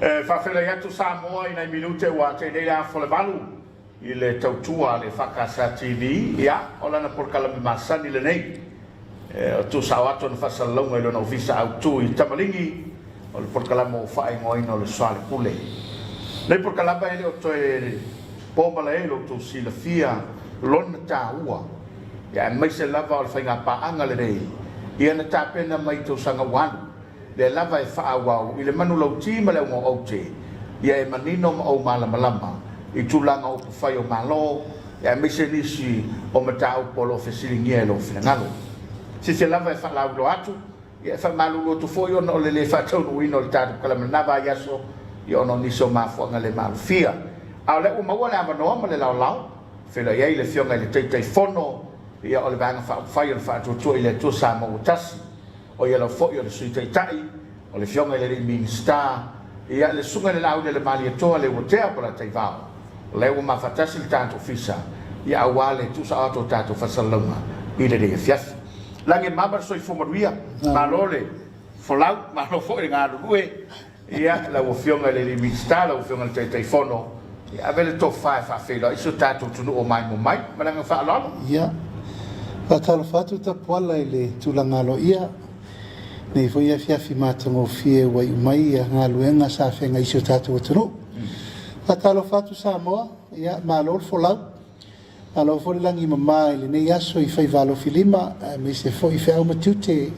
E faafeiloai atu Samoa i nai minute ua atei nei le afa o le valu i le tautua a le EFKS TV. Ia, o lana polokalame masani lenei e tuusao atu ana faasalalauga i lona ofisa autu i Tamaligi, o le polokalame ua faaigoaina o le Soalepule. Lenei polokalame e le o toe po malae i lo outou silafia lona taua, ia aemaise lava o le faigapaaga lenei ia na tapena mai i tausaga ua alu. Lea lava e faaauau i le manulauti ma le auga o aute, ia e manino ma ou malamalama i tulaga o upufai o Malo, aemaise nisi o mataupu o lo o fesiligia e lou finagalo. Sise lava e faalauiloa atu, ia e faamalulu atu foi ona o le le faataunuuina o le tatou kalamanava vaiaso, ia ona o nisi o mafuaaga le maalofia. A o lea ua maua le avanoa ma le laolao, e feiloai ai le Afioga i le Taitaifono, ia o le Vaega Faaupufai o le Faatuatua i le Atua Samoa ua Tasi. O ia lava foi o le Sui Taitai, o le Afioga i le Alii Minisita, ia, le Susuga i le Laauli a le Malietoa Leuatea Polataivao, o lea ua mafaatasi le tatou Ofisa, ia, aua le tuusao atu o tatou faasalalauga i lenei afiafi. Lagi e mama le soifua manuia, malo le folau, malo foi le galulue, ia, lau Afioga i le Alii Minisita, lau Afioga i le Taitaifono, ia, ave le tofa e faafeiloai si o tatou atunuu o maimoa mai. Ma le agaga faaaloalo. Ia, faatalofa atu Tapuala i le tulaga aloaia, lenei foi afiafi matagofie ua iu mai galuega sa feagai i si o tatou atunuu. Faatalofa atu Samoa, ia malo le folau, malo foi le lagi mama i lenei aso i faiva alofilima aemaise foi feau ma tiute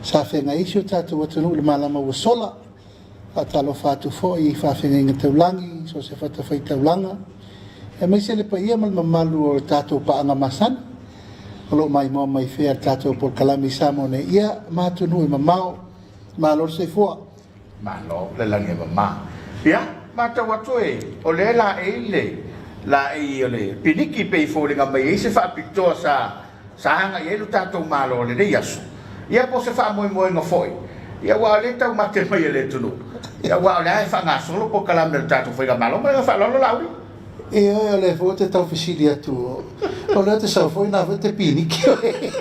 sa feagai ai si o tatou atunuu i le malama ua sola. Faatalofa atu foi i faafeagaiga taulagi, so o se fatafaitaulaga, aemaise le paia ma le mamalu o le tatou paaga masani o lo o maimoa mai fea le tatou polokalame i Samoa nei, ia ma atunuu e mamao. Malo le soifua. Malo le lagi e mama. Ia, matau atu e, o lea laei le laei o le piniki pei e foliga mai ai se faapitoa sa Sa agai ai lo tatou Malo i lenei aso, ia po o se faamoemoega foi, ia aua o lea e taumate mai e le atunuu, ia aua o lea e faagasolo polokalame a le tatou Faigamalo. Ma le faaaloalo Laauli. Ioe, o lea foi ou te tau fesili atu, o lea ou te sau foi na foi te piniki oe.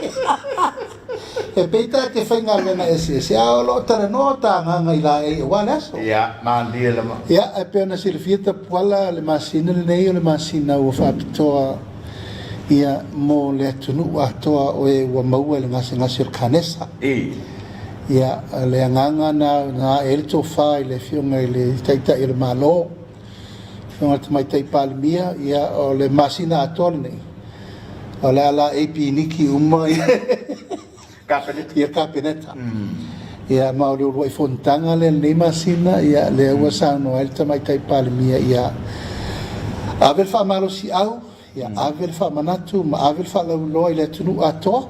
E pei ta te faigaluega eseese, a o lo o talanoa o ta agaga i laei aua le aso. Ia, malie lava. Ia, e pei ona silafia Tapuala, le masina lenei o le masina ua faapitoa Ia, mo le atunuu atoa o e ua maua i le gasegase o le kanesa. Ia, o le agaga na na ae ai le tofa i le Afioga i le Taitai o le Malo, le Afioga i le Tamaitai Palemia, ia, o le masina atoa lenei, o le a laei piniki uma Kapeneta. Ia, Kapeneta. Ia, ma o le uluai fonotaga lea i lenei masina, ia, lea ua saunoa ai le Tamaitai Palemia, ia ave le faamalosiau, ia ave le faamanatu ma ave le faalauiloa i le atunuu atoa,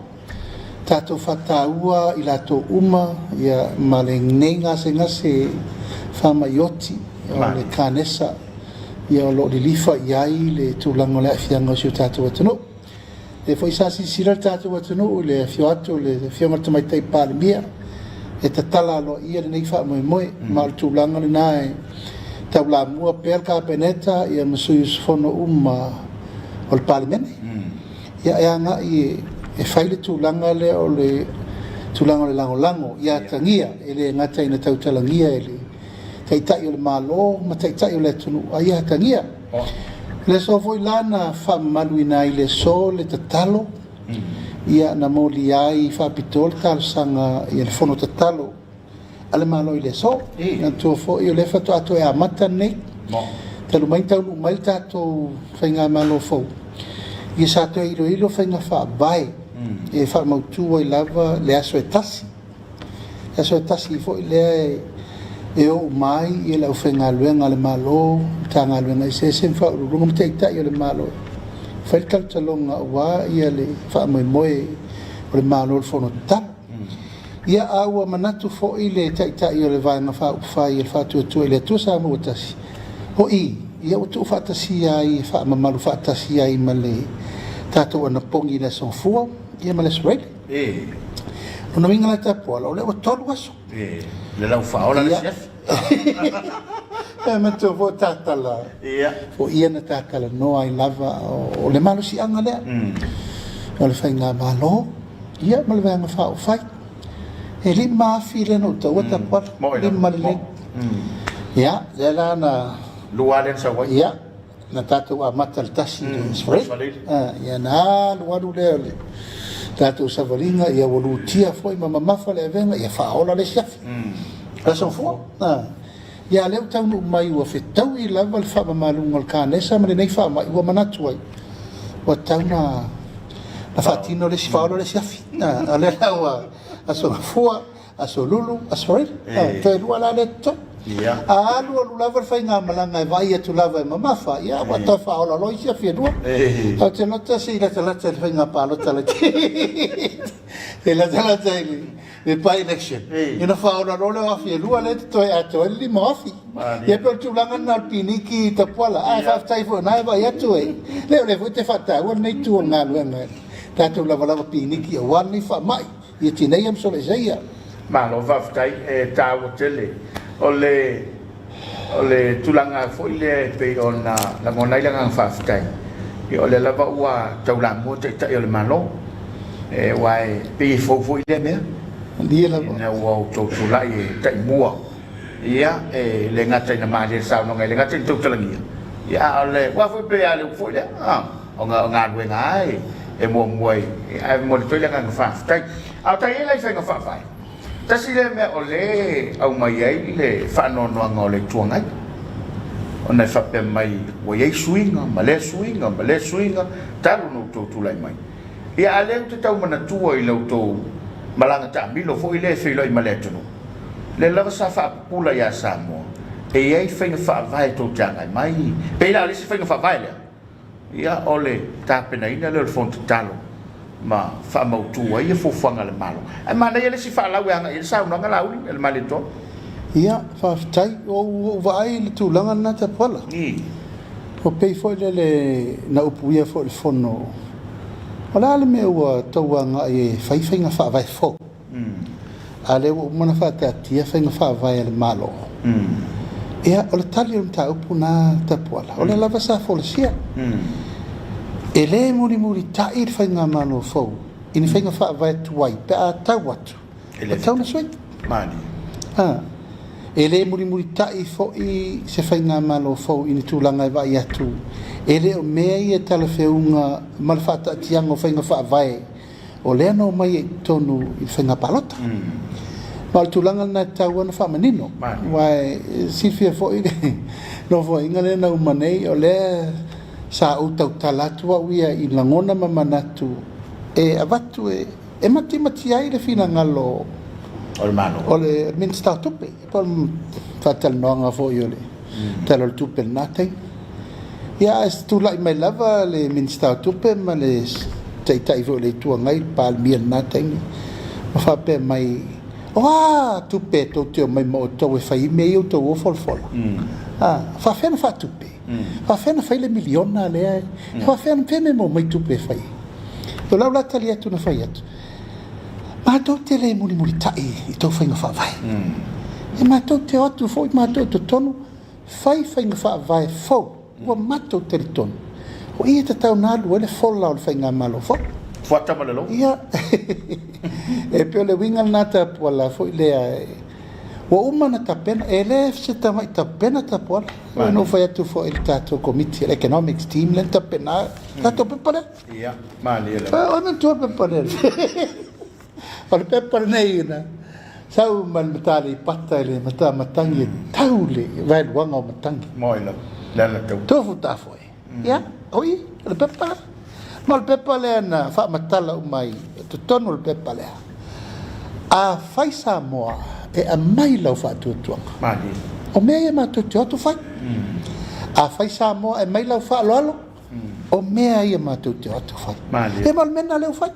tatou faataua i latou uma, ia, ma lenei gasegase faamai oti o le kanesa, ia, o lo o lilifa i ai le tulaga o le aafiaga o si o tatou atunuu. Lea foi sa silasila le tatou atunuu i le afio atu o le Afioga i le Tamaitai Palemia e tatala aloaia lenei faamoemoe, ma o le tulaga lena e taulamua pea le Kapeneta ia ma sui usufono uma o le Palemene ia e agai e fai le tulaga lea o le tulaga o le lagolago ia atagia, e le gata ina tautalagia e le Taitai o le Malo ma Taitai o le atunuu, a ia atagia. O le aso foi la na faamamaluina ai i le aso le tatalo, ia na molia ai faapitoa le talosaga i le fono tatalo a le Malo i le aso. Manatua foi o lea faatoa toe amata lenei, talu mai taunuu mai le tatou faigamalo fou, ia sa toe iloilo faiga faavae e faamautu ai lava le aso e tasi. Le aso e tasi foi lea e o uma ai le aufaigaluega a le Malo, Matagaluega eseese ma Faauluuluga ma Taitai o le Malo e fai le talotaloga aua le faamoemoe o le Malo i le Fono Tatalo. Ia, a ua manatu foi le Taitai o le Vaega Faaupufai o le Faatuatua i le Atua Samoa ua Tasi, o i, ia ua tuufaatasia ai e faamamalu faatasi ai ma le tatou anapogi i le Aso Gafua ia ma le Aso Faraile. Lona uiga la Tapuala, o lea ua 3 aso. Le lau faaola le afiafi. E manatua foi tatala. O ia na tatalanoa ai lava o le malosiaga lea. O le faigamalo, ia ma le Vaega Faaupufai. E 5 afi lea na ou taua Tapuala. 5 lelei. Ia, lea la na... Lua lea na sau ai. Ia, na tatou amata le tasi i le Aso Faraile. Ia, na alu alu lea o le tatou savaliga, ia ua lutia foi ma mamafa le avega, ia faaola le isi afi. O le Aso Gafua. Ia, lea ua taunuu mai ua fetaui lava le faamamaluga o le kanesa ma lenei faamai, ua manatu ai, ua tatau na faatino le isi, faaola le isi afi. O lea la ua Aso Gafua, Aso Lulu, Aso Faraile. Toe lua la lea totoe. A alu alu lava le faigamalaga e vaai atu lava e mamafa, ia ua toe faaola loa isi afi e lua. Ou te lota se i latalata i le faiga palota laitiiti. Se i latalata i le by-election. Ia ona faaola loa lea o afi e lua lea e totoe atoa ai le lima o afi. Ia pei o le tulaga lena o le piniki Tapuala. Ae faafetai foi o lena e vaai atu e le o lea foi e te faataua lenei itu o le galuega, tatou lavalava piniki aua lenei faamai. Ia tineia ma soloiseia. Malo faafetai e taua tele. O le o le tulaga foi lea e pei ona lagona ai le agaga faafetai, ia o lea lava ua taulamua Taitai o le Malo, aua e pei e fou foi lea mea. Malie lava. Ina ua outou tulai e taimua, ia e le gata ina malie le saunoaga, e le gata ina tautalagia, ia a o le aua foi pei a le upu foi lea, a. O galuega lava e muamua i, ae momoli atu ai le agaga faafetai. A o ta i ai la i faiga faavae, tasi lea mea o lea e aumai ai le faanoanoaga o le Itu Agai, ona e faapea mai ua i ai suiga ma lea suiga ma lea suiga talu ona outou tulai mai. Ia a o lea ou te tau manatua i la outou malaga taamilo foi lea e feiloai ma le atunuu, lea lava sa faapupula ia Samoa e i ai faiga faavae tou te agai mai, pei la o le isi faiga faavae lea. Ia, o le tapenaina lea o le Fono Tatalo ma faamautu ai fuafuaga a le Malo. Ae manaia le isi faalau e agai i ai le saunoaga Laauli a le Malietoa. Ia, faafetai. Ua ou vaai i le tulaga lena Tapuala. Ua pei foi lele na upuia foi i le Fono, o le a le mea ua tau agai e fai faiga faavae fou? A lea ua uma ona faataatia faiga faavae a le Malo. Ia, o le tali o le mataupu na Tapuala, o lea lava sa folasia. E le mulimulitai le faigamalo fou i ni faiga faavae tuai pe a tau atu, ua tatau ona sui. E le mulimulitai foi se faigamalo fou i ni tulaga e vaai atu e le o mea ia talafeuga ma le faataatiaga o faiga faavae O lea na omai ai i totonu i le faiga palota. Ma o le tulaga lena e tatau ona faamanino. Aua e silafia foi le nofoaiga lea na uma nei, o lea sa ou tautala atu au ia i lagona ma manatu e avatu e matimati ai le finagalo o le Malo, o le Minisita o Tupe, po o le faatalanoaga foi o le Tala o le Tupe i lena taimi. Ia, ae tulai mai lava le Minisita o Tupe ma le Taitai foi o le Itu Agai, le Palemia i lena taimi, ma faapea mai, O a tupe tou te omai ma outou e fai ai mea ia outou o folafola? A, faapefea ona faatupe? Faapefea ona fai le miliona lea? Faapefea ona, fea mea e maua mai tupe e fai ai? O lau la tali atu na fai atu, Matou te le mulimulitai i tou faiga faavae. E matou te o atu foi matou i totonu, fai faiga faavae fou ua matou talitonu, o i e tatau ona alu ai le fola o le faigamalo fou. Fuata ma le logo. Ia, e pei o le uiga lena Tapuala foi lea, ua uma ona tapena, e le se tamai tapena Tapuala. Na ou fai atu foi i le tatou Komiti, le Economics Team lea na tapena tatou pepa lea. Ia, malie lava. O na tua pepa lea. O le pepa lenei na sau ma le mata Aleipata i le mata matangi e tau le vaeluaga o matangi. Moi lava, le ala tau. Tofu tafoe. Ia, o i, o le pepa lea. Ma o le pepa lea na faamatala uma ai i totonu o le pepa lea. A fai Samoa e aumai lau faatuatuaga. Malie. O mea ia matou te o atu fai. A fai Samoa e aumai lau faaaloalo, O mea ia matou te o atu fai. Malie. E ma o le mea lena lea ua fai.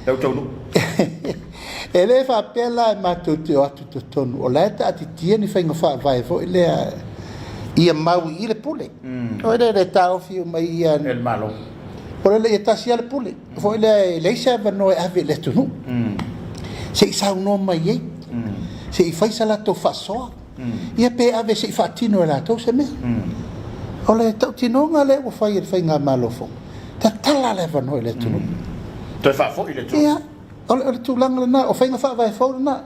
Lea ua taunuu. E le faapea la e matou te o atu i totonu, o la e taatitia ni faiga faavae foi lea ia mau i i le pule. Foi lea e taofi uma ia. E le Malo. O lea ia tasi lava le pule. Foi lea e leai se avanoa e ave i le atunuu. Se i saunoa mai ai. Se i fai sa latou faasoa. Ia pe ave se i faatino e latou se mea. O le tautinoga lea ua fai e le Faigamalo fou, tatala le avanoa i le atunuu. Toe faafoi le atunuu. Ia, o le tulaga lena, o faiga faavae fou lena.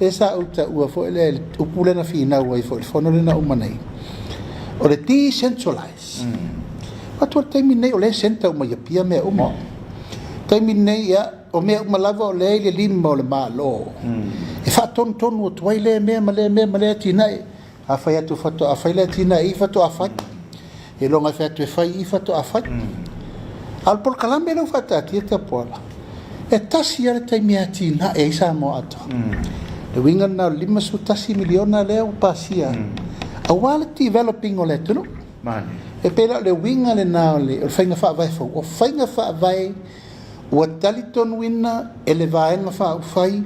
Lea sa ou taua foi lea i le upu lea na finau ai foi i le fono lea na uma nei, o le decentralize. Atu o le taimi lenei o lea e centre uma i Apia mea uma. Taimi lenei, ia, o mea uma lava o lea i le lima o le Malo. E faatonutonu atu ai lea mea ma lea mea ma lea atinae. A fai atu faatoa fai le atinae i faatoa fai. E iloga e fai atu e fai i faatoa fai. A o le polokalame lea ua faataatia Tapuala, e tasi lava le taimi e atinae ai Samoa atoa. Le uiga lena o le $51 miliona lea ua pasia aua le developing o le atunuu. E pei la o le uiga lena o le faiga faavae fou. O faiga faavae ua talitonuina e le Vaega Faaupufai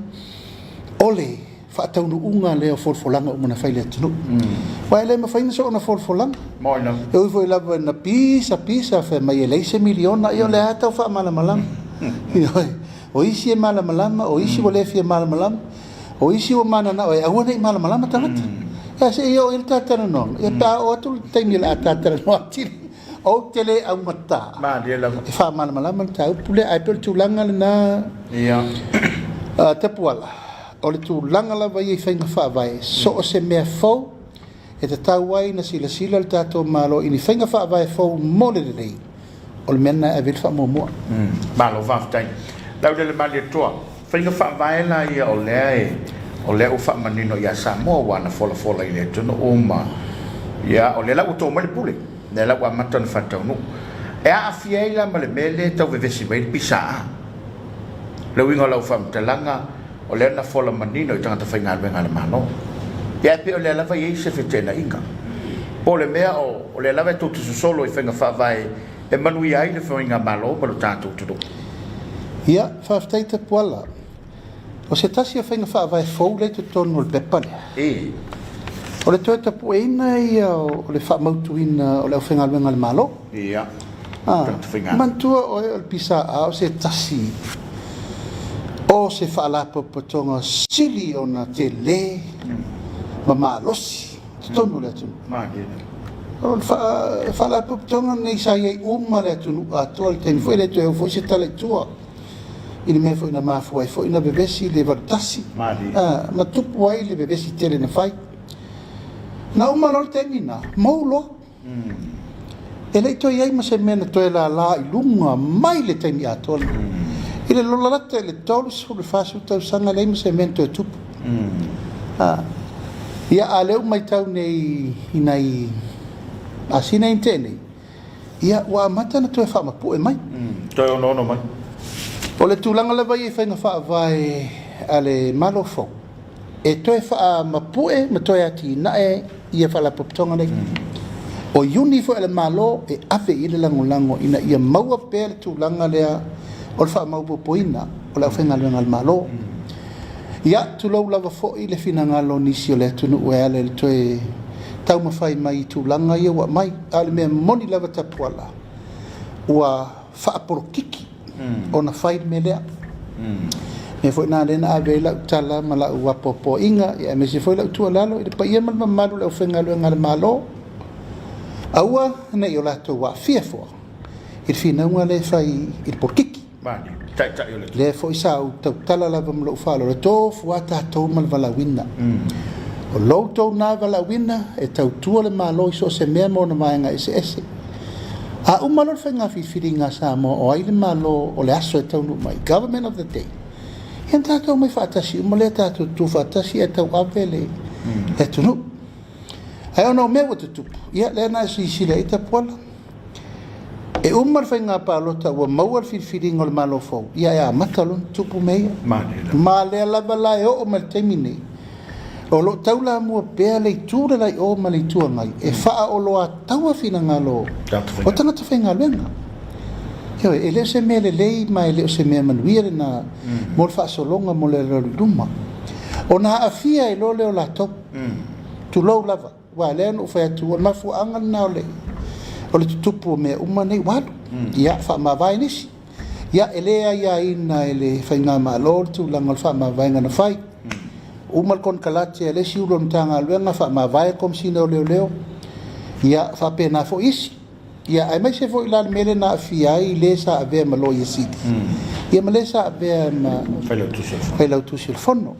o le faataunuuga lea o folafolaga uma na fai i le atunuu. Aua e le mafai ona soona folafolaga. E ui foi lava ina pisa pisa fai mai e leai se miliona, ia o lea lava e tau faamalamalama. Ioe. O isi e malamalama, o isi ua le fia malamalama, o isi ua mananao e aua ne i malamalama tagata. Ia se i oo i ai le ta talanoaga, ia pe a oo atu le taimi o le a ta talanoa atili, ou te le augata e faamalamalama le mataupu lea, ae pei o le tulaga lena, Tapuala. O le tulaga lava ia i faiga faavae, so o se mea fou e tatau ai ona silasila le tatou Malo i ni faiga faavae fou mo le lelei, o le mea lena e ave i ai le faamuamua. Malo faafetai. Laulele Malietoa, faiga faavae la ia o lea e, o lea ua faamanino ia Samoa ua na folafola i le atunuu ma, ia, o lea la ua to mai le pule, lea la ua amata ona faataunuu. E aafia ai la ma le mea lea e tau vevesi mai ai le PSA. Le uiga o lau faamatalaga, o lea na fola manino i tagata faigaluega a le Malo. Ia ae pei o lea lava e i ai se feteenaiga. Po o le mea o, o lea lava e tou te sosolo i faiga faavae e manuia ai le faigamalo ma lo tatou atunuu. Ia, faafetai Tapuala. O se tasi o faiga faavae fou lea i totonu o le pepa lea. E. O le toe tapueina ia o le faamautuina o le aufaigaluega a le Malo. Ia. Ah, Tagata faigaluega. manatua oe o le PSA o se tasi o se faalapotopotoga sili ona tele ma malosi i totonu o le atunuu. Malie. O le faalapotopotoga lenei sa i ai uma le atunuu atoa i le taimi foi, e le toe oo foi se tala i tua i le mea foi na mafua ai foi ona vevesi le 81, Malie. ma tupu ai le vevesi tele na fai. Na uma loa le taimi lena, mou loa. E le i toe i ai ma se mea na toe lala i luga mai le taimi atoa lena. I le lalata i le 30 i le 40 tausaga e leai ma se mea na toe tupu. Ia, a o lea ua matau nei i nai masina ia na tea nei, ia ua amata ona toe faamapue mai. Toe onoono mai. O le tulaga lava ia i faiga faavae a le Malo fou, e toe faamapue ma toe atinae ia Faalapotopotoga nei. O iuni foi a le Malo e ave i ai le lagolago ina ia maua pea le tulaga lea o le faamaopoopoina o le aufaigaluega a le Malo. Ia, tulou lava foi le finagalo o nisi o le atunuu e ala i le toe taumafai mai i tulaga ia ua aumai. A o le mea moni lava Tapuala, ua faapolokiki ona fai le mea lea. Mea foi lena lea na ave ai lau tala ma lau apoapoaiga, aemaise foi lau tuualalo i le paia ma le mamalu o le aufaigaluega a le Malo, aua ne i o latou aafia fua i le finauga lea e fai i le polokiki. Lea foi sa ou tautala lava ma lou faaaloalo, e tofu lava tatou ma le valaauina. O lo outou na valaauina e tautua le Malo i so o se mea ma ona vaega eseese. A uma loa le faiga filifiliga a Samoa o ai le Malo o le aso e taunuu mai, Government of the day, ia ona tatou omai faatasi uma lea, tatou tutu faatasi ae tauave le atunuu. Ae ona o mea ua tutupu, ia lea na e silasila i ai Tapuala. E uma le faiga palota ua maua le filifiliga o le Malo fou, ia e amata loa ona tutupu mea ia. Ma lea lava la e oo mai le taimi nei, o lo o taulamua pea le itu le la i o ma le Itu Agai e faaoloataua finagalo o tagata faigaluega. Ioe, e le o se mea lelei ma e le o se mea manuia lena mo le faasologa mo le alualu i luma. Ona aafia ai loa lea o latou, tulou lava. Aua o lea na ou fai atu, o le mafuaaga lena o le, o le tutupu o mea uma nei ua alu. Ia, faamavae nisi. Ia, e le aiaina e le Faigamalo le tulaga o le faamavaega na fai. Uma le konekarate a le isi Ulu o le Matagaluega, faamavae le Komesina o Leoleo. Ia, faapena foi isi. Ia, aemaise foi la le mea lea na aafia ai le sa avea ma Loia Sili, ia ma le sa avea ma Failautusi o le Fono.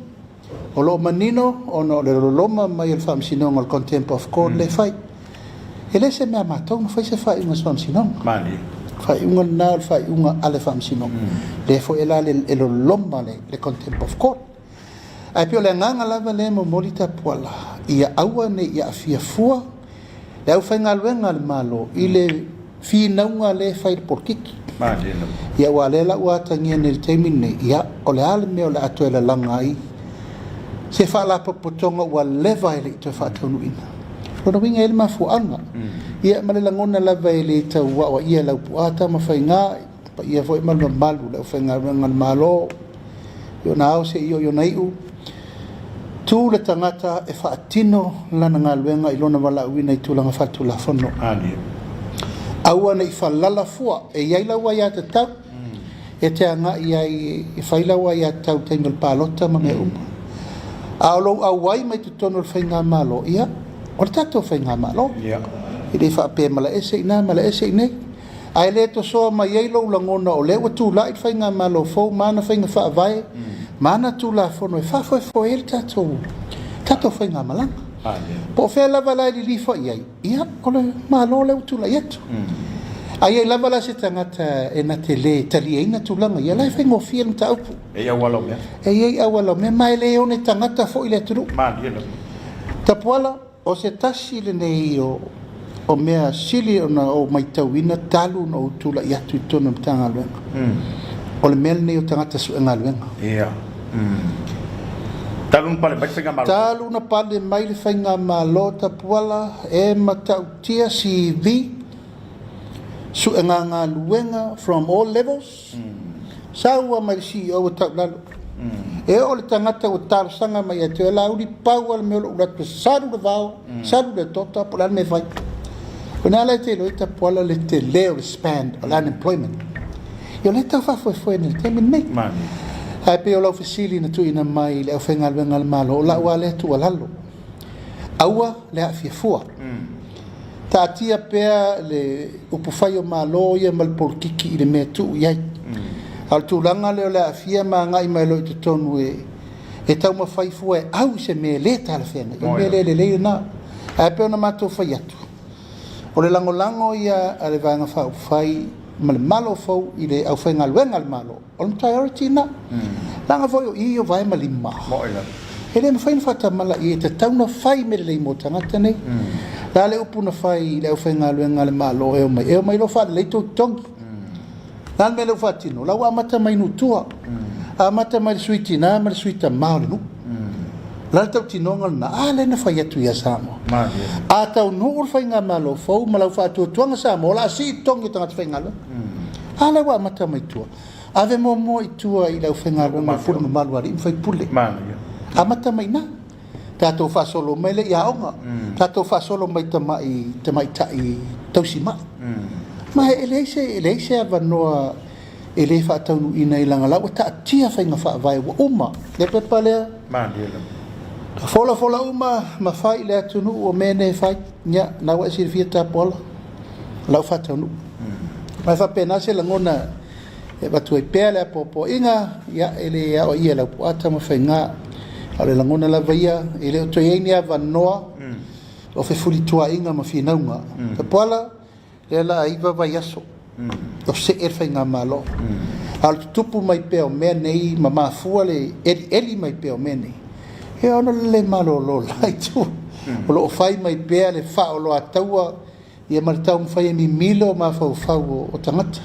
O lo o manino ona o le loloma mai o le Faamasinoga o le Contempt of Court lea e fai. E le se mea a matou na fai se faaiuga a se Faamasinoga. Malie. Faaiuga lena o le faaiuga a le Faamasinoga. Lea foi la e loloma le Contempt of Court. Ae pei o le agaga lava lea e momoli Tapuala, ia aua ne i aafia fua le aufaigaluega a le Malo i le finauga lea e fai i le polokiki. Malie lava. Ia aua o lea la ua atagia nei i le taimi lenei, ia, o le a le mea o le a toe lalaga ai se faalapotopotoga ua leva e le i toe faataunuuina. Lona uiga e i ai le mafuaaga. Ia ma le lagona lava e le tau aoaia e Laupua Tamafaiga, i le paia foi ma le mamalu o le aufaigaluega a le Malo, i ona ao seia oo i ona iu, tu le tagata e faatino lana galuega i lona valaauina i tulaga faaletulafono. Aua ne i falala fua, e i ai lau aiatatau e te agai ai e fai lau aiatatau i le taimi o le palota ma mea uma. A o lou auai mai totonu o le faigamalo, ia, o le tatou faigamalo. E le faapea e malaese i ina, malaese i inei. Ae le tosoa mai ai lou lagona o lea ua tulai le faigamalo fou ma ana faiga faavae ma ana Tulafono e faafoefoe ai le tatou tatou faigamalaga. Po o fea lava la e lilifa i ai, ia, o le Malo lea ua tulai atu. A i ai lava la se tagata e na te le taliaina tulaga ia, la e faigofie le mataupu. E i ai auala o mea. E i ai auala o mea, ma e le one tagata foi le atunuu. Malie lava. Tapuala. O se tasi lenei o mea sili ona ou matauina talu ona ou tulai atu i totonu o le Matagaluega, o le mea lenei o tagata sue galuega. Ia. Talu ona pale mai le Faigamalo. Talu ona pale mai le Faigamalo Tapuala e matautia CV, suega galuega from all levels, Sau lava mai le CEO ua tau i lalo. E oo i le tagata ua talosaga mai ia te oe, Laauli, pau lava le mea o lou alu atu e salu le vao, salu le otaota, po o le a le mea e fai. O i ina la e te iloa ai Tapuala le tele o le span o le unemployment. Ia o lea e tau faafoefoe nei i le taimi lenei. Ae pei o lau fesili na tuuina mai i le aufaigaluega a le Malo, o lau lava lea tuualalo, aua le aafia fua. Taatia pea le upufai o Malo ia ma le polokiki i le mea e tuu i ai. A o le tulaga lea o le aafia ma agai mai loa i totonu e e taumafai fua e au i se mea e le talafeagai, o le mea le lelei lena. Ae pei ona matou fai atu, o le lagolago ia a le Vaega Faaupufai ma le Malo fou i le aufaigaluega a le Malo, O le priority lena. Leaga foi o i o vae ma lima. E le mafai ona faatamala i ai, e tatau ona fai mea lelei mo tagata nei. O le a le upu na fai i le aufaigaluega a le Malo e omai, e omai loa faalelei tou totogi. O le a le mea lea ua faatino? O la ua amata mai nuu tua, amata mai le sui tina ma le sui tama o le nuu. O le a le tautinoga lena? A lea na fai atu ia Samoa. A taunuu le faigamalo fou ma lau faatuatuaga Samoa, o le a sii totogi o tagata faigaluega. A lea ua amata mai tua. Ave muamua i tua i le aufaigaluega a pule mamalu a alii ma faipule. Amata mai i ina. Tatou faasolo mai lea i aoga. Tatou faasolo mai tamai tamaitai tausi mai. Ma e leai se e leai se avanoa e le faataunuuina ai leaga la ua taatia faiga faavae ua uma le pepa lea. Folafola uma ma fai i le atunuu o mea nei e fai. Ia, na ua e silafia Tapuala, lau faataunuu. Ma e faapena se lagona e avatu ai pea le apoapoaiga, ia, e le aoaia e Laupua Tamafaiga. A o le lagona lava ia, e le o toe i ai ni avanoa o fefulituaaiga ma finauga. Tapuala, lea la a iva vaiaso o see le faigamalo. A o le tutupu mai pea o mea nei ma mafua le elieli mai pea o mea nei, e ono le malolo la itu. O lo o fai mai pea le faaoloataua ia ma le taumafai e mimilo mafaufau o tagata.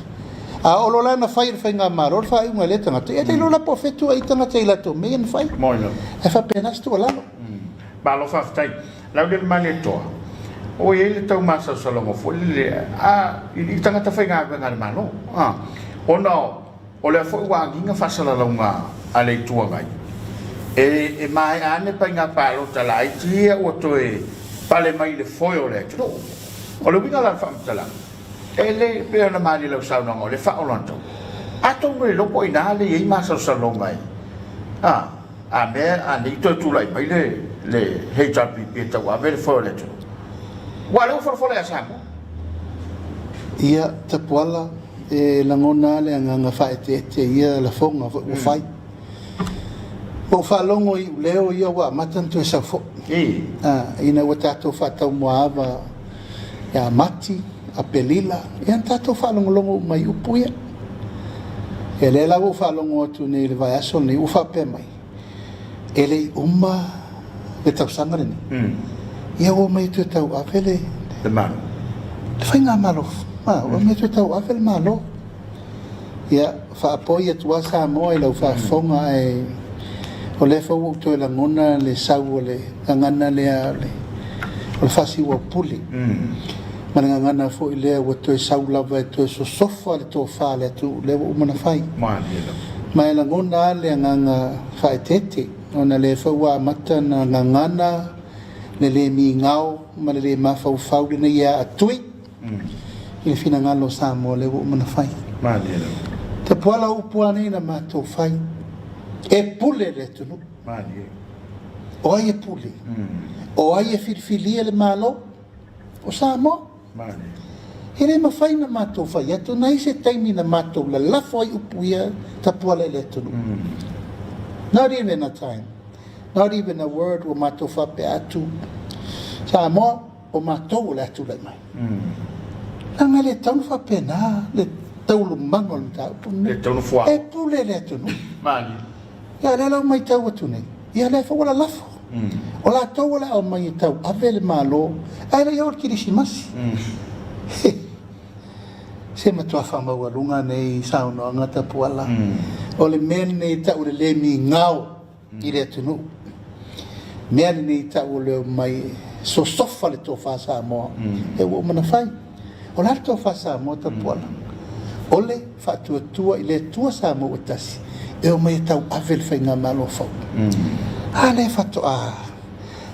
A oo loa la ina fai e le faigamalo le faaiuga a lea tagata, ia le iloa la po o fea tua i tagata i latou mea ia na fai. Ae faapena se tuualalo. Malo faafetai. Laulele Malietoa, ua i ai le tau masalosaloga foi lele a i tagata faigaluega a le Malo, a, ona o lea foi ua agiga faasalalauga a le Itu Agai, e maea ane paiga palota laiti ia ua toe pale mai i le foe o le atunuu. O le uiga la o le faamatalaga, e le pei ona malie i lau saunoaga o lea e faaoloataua. Atonu e le iloa po o ina le i ai masalosaloga e, a, a mea a nei toe tulai mai le le HRPP e tauave le foe o le atunuu. Aua o lea ua folafola ia Samoa. Ia, Tapuala, e lagona lava le agaga faaeteete i ia lafoga foi ua fai. Ua ou faalogo i iuleo ia ua amata ona toe sau foi. Ina ua tatou faataumuaava ia Mati, Apelila, ia na tatou faalogologo uma i upu ia. Ia lea la ua ou faalogo atu nei i le vaiaso lenei ua faapea mai, e le i uma le tausaga lenei, ia ua omai e toe tauave le Malo. Le faigamalo, ua omai e toe tauave le Malo. Ia, faapoi atu lava Samoa i lau faafofoga, ae o lea foi ua ou toe lagona le sau o le gagana lea o le faasiuaupule, ma le gagana foi lea ua toe sau lava e toe sosofa le tofa a le atunuu lea ua uma ona fai. Ma e lagona lava le agaga faaeteete, ona o lea foi ua amata ona gagana le le migao ma le le mafaufau lenei e aatui i le finagalo o Samoa lea ua uma ona fai. Malie lava. Tapuala o upu lava nei na matou fai, e pule le atunuu. Malie. O ai e pule? O ai e filifilia le Malo? O Samoa. Malie. E le mafai na matou fai atu, na i se taimi na matou lalafo ai upu ia Tapuala i le atunuu. Not even a time, not even a word ua matou faapea atu, Samoa, o matou o le a tulai mai. Leaga e le tatau ona faapena le taualumaga o le mataupu lenei. Le tatau ona fuamoa. E pule le atunuu. Malie. Ia o lea la ua matau atu nei, ia lea foi ua lalafo. O latou o le a omai e tauave le Malo, ae le i oo le Kerisimasi. Se matua faamaualuga nei saunoaga Tapuala. O le mea lenei e tau o le le migao i le atunuu. Mea lenei tau o le omai e sosofa le tofa Samoa e ua uma ona fai. O le a le tofa Samoa Tapuala? O le faatuatua i le Atua Samoa ua tasi e omai e tauave le faigamalo fou. A lea faatoa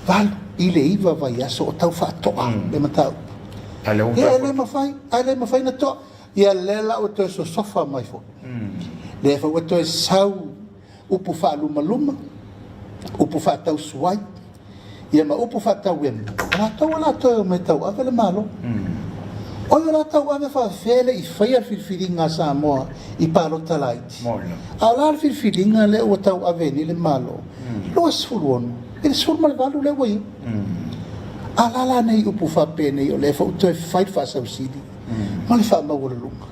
8 i le 9 vaiaso o tau faatoa le mataupu. Ia e le mafai, a le mafai ona toa. Ia lea la ua toe sosofa mai foi. Lea foi ua toe sau upu faalumaluma, upu faatausuai, ia ma upu faatauemu, o latou o le a toe omai e tauave le Malo. Oi o le a tauave faafefea e le i faia le filifiliga a Samoa i palota laiti. A o le a le filifiliga lea ua tauave ai nei le Malo? 26 i le 18 lea ua i ai. A la la nei upu faapenei o lea foi ua toe fai le faasausili ma le faamaualuluga.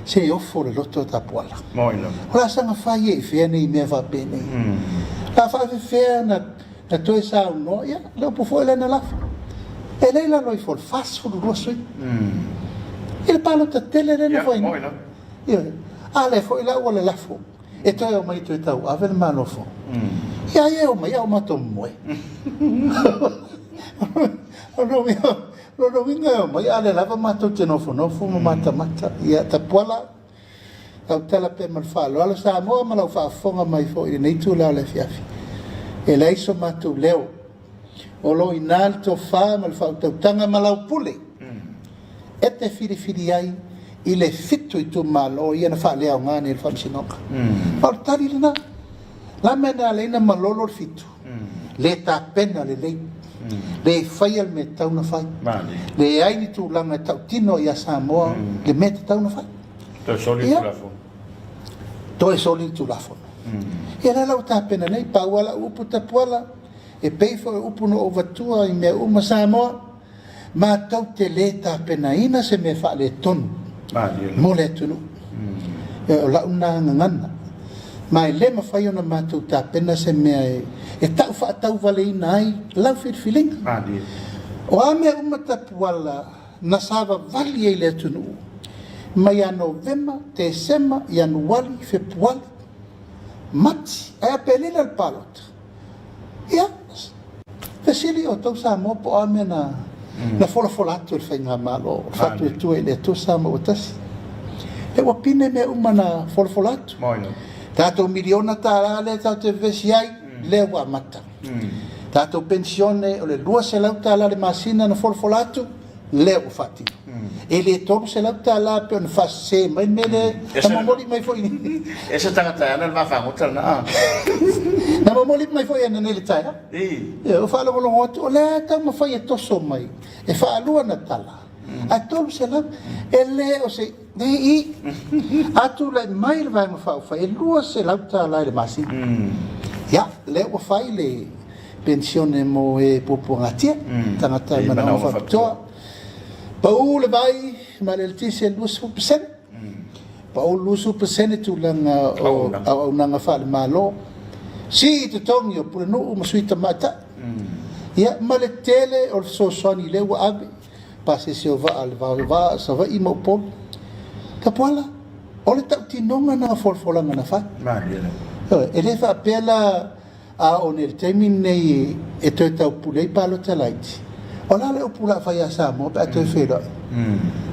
Se ofo le loto o Tapuala. Moi lava. O le a saga fai ai i fea nei mea faapenei? O le a faafefea na na toe saunoa, ia, le upu foi lea na lafo. E le i lalo ifo o le 42 sui. I le palota tele lea na Ia, fai moi nei. lava. Ioe. A lea foi la ua lalafo, e toe omai e toe tauave le Malo fou. Ia, ai e omai a o matou momoe. O lona uiga, Lona uiga e omai a o lea lava matou te nofonofo ma matamata. Ia Tapuala, lau tala pea ma le faaaloalo Samoa ma lau faafofoga mai foi i lenei itula o le afiafi. E leai so matou leo. O lo o i ina le tofa ma le faautautaga ma lau pule e te filifili ai i le 7 itumalo ia na faaleaoga nei e le Faamasinoga. Ma o le tali lena. La mea na ala ai ona malolo le 7? Le tapena lelei, le faia le mea e tatau ona fai, leai ni tulaga e tautino ia Samoa le mea e tatau ona fai. Toe soli le Tulafono. Toe soli le Tulafono. Ia lea la ua tapena nei, pau lava lau upu Tapuala, e pei foi o upu na ou avatua i mea uma Samoa, Matou te le tapenaina se mea faaletonu mo le atunuu. O lau lena gagana. Ma e le mafai ona matou tapena se mea e tau faatauvaleina ai lau filifiliga. O a mea uma tapuala na savavali ai le atunuu mai ia Novema, Tesema, Ianuali, Fepuali, Mati, ae Aperila le palota. Ia, fesili outou Samoa po o a mea na, mm. na folafola atu e le Faigamalo o le Faatuatua i le Atua Samoa ua tasi. E ua pine mea uma na folafola atu. Tatou miliona tālā lea tatou te vevesi ai, mm. lea ua amata. Mm. Tatou pensione o le 200 tālā le masina na folafola atu, lea ua faatino. E le $300 pei ona faasese mai le mea lea, na momoli mai foi. E se tagata e ana le vaafagota lena a. Na momoli mai foi e ana nei le taeao. Ia, ua faalogologo atu, o lea e taumafai e toso mai, e faalua ana tala, ae 300, e le o se, nei i, a tulai mai le Vaega Faaupufai, e $200 i le masina. Ia, lea ua fai le penisione mo e puapuagatia, tagata e manaoga faapitoa. Pau le vai ma le eletise i le 20%, pau le 20% tulaga o auaunaga faale-Malo, sii totogi o pulenuu ma sui tamaitai, ia ma le tele o le fesoasoani lea ua ave, pasese o vaa le va o Savaii ma Upolu. Tapuala, o le tautinoga lena o folafolaga na fai. E le faapea la a oo nei i le taimi lenei e toe taupule ai palota laiti, o le a le upu o le a fai ia Samoa pe a toe feiloai?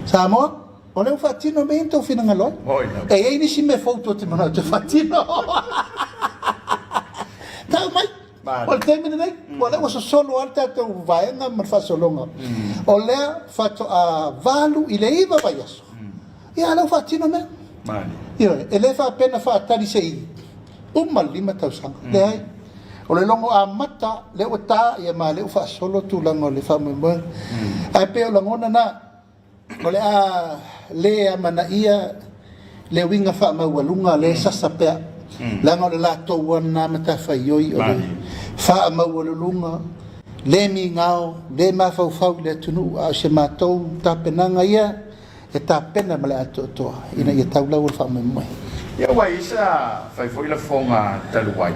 Samoa, o lea ua faatino mea ia na tou finagalo ai. E i ai nisi mea fou tou te manao e toe faatino. Tau mai! O le taimi lenei, o lea ua sosolo lava le tatou vaega ma le faasologa. O lea faatoa 8 i le 9 vaiaso, ia a o lea ua faatino mea. Ioe, e le faapea na faatali se i uma le 5 tausaga. Leai. O le logo amata lea ua ta, ia ma lea ua faasolo tulaga o le faamoemoega. Ae pei o lagona na, o le a le amanaia le uiga faamaualuga lea e sasa pea, leaga o le latou lava lena matafaioi o le faamaualuluga, le migao, le mafaufau i le atunuu, a o se matou tapenaga ia e tapena ma le atoatoa ina ia tau lau o le faamoemoe. Ia ua i ai sa fai foi lafoga talu ai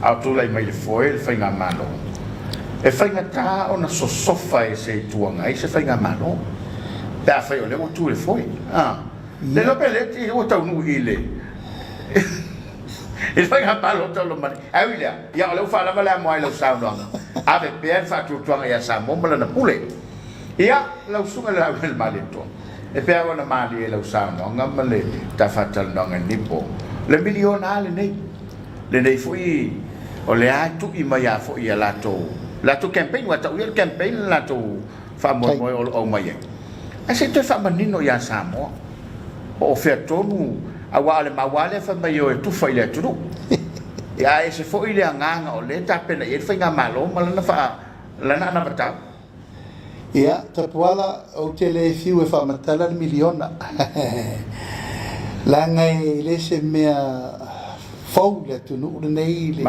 a o tulai mai le foe le Faigamalo. E faigata ona sosofa e se Itu Agai se Faigamalo pe afai o lea ua tu i le foe. A le iloa pe lea ua taunuu i le i le Faigamalo talu mai. Ae ui i lea, ia o lea ua faalava le amoa i lau saunoaga, ave pea le faatuatuaga ia Samoa ma lana pule. Ia, lau susuga i le Laumalietoa, e pei lava ona malie i lau saunoaga ma le ta faatalanoaga i lenei po, o le miliona lava lenei, lenei foi o lea e tui mai lava foi i a latou, latou campaign, aua e tau ia le campaign le latou faamoemoe o lo o aumai ai. Ae se i toe faamanino ia Samoa, po o fea tonu, aua o le mau lava lea fai mai e o e tufa i le atunuu. Ia, ae ese foi le agaga o lea e tapena i ai le Faigamalo ma lana faa, lana anavatau. Ia, Tapuala, ou te le fiu e faamatala le miliona. Leaga e le se mea fou i le atunuu lenei le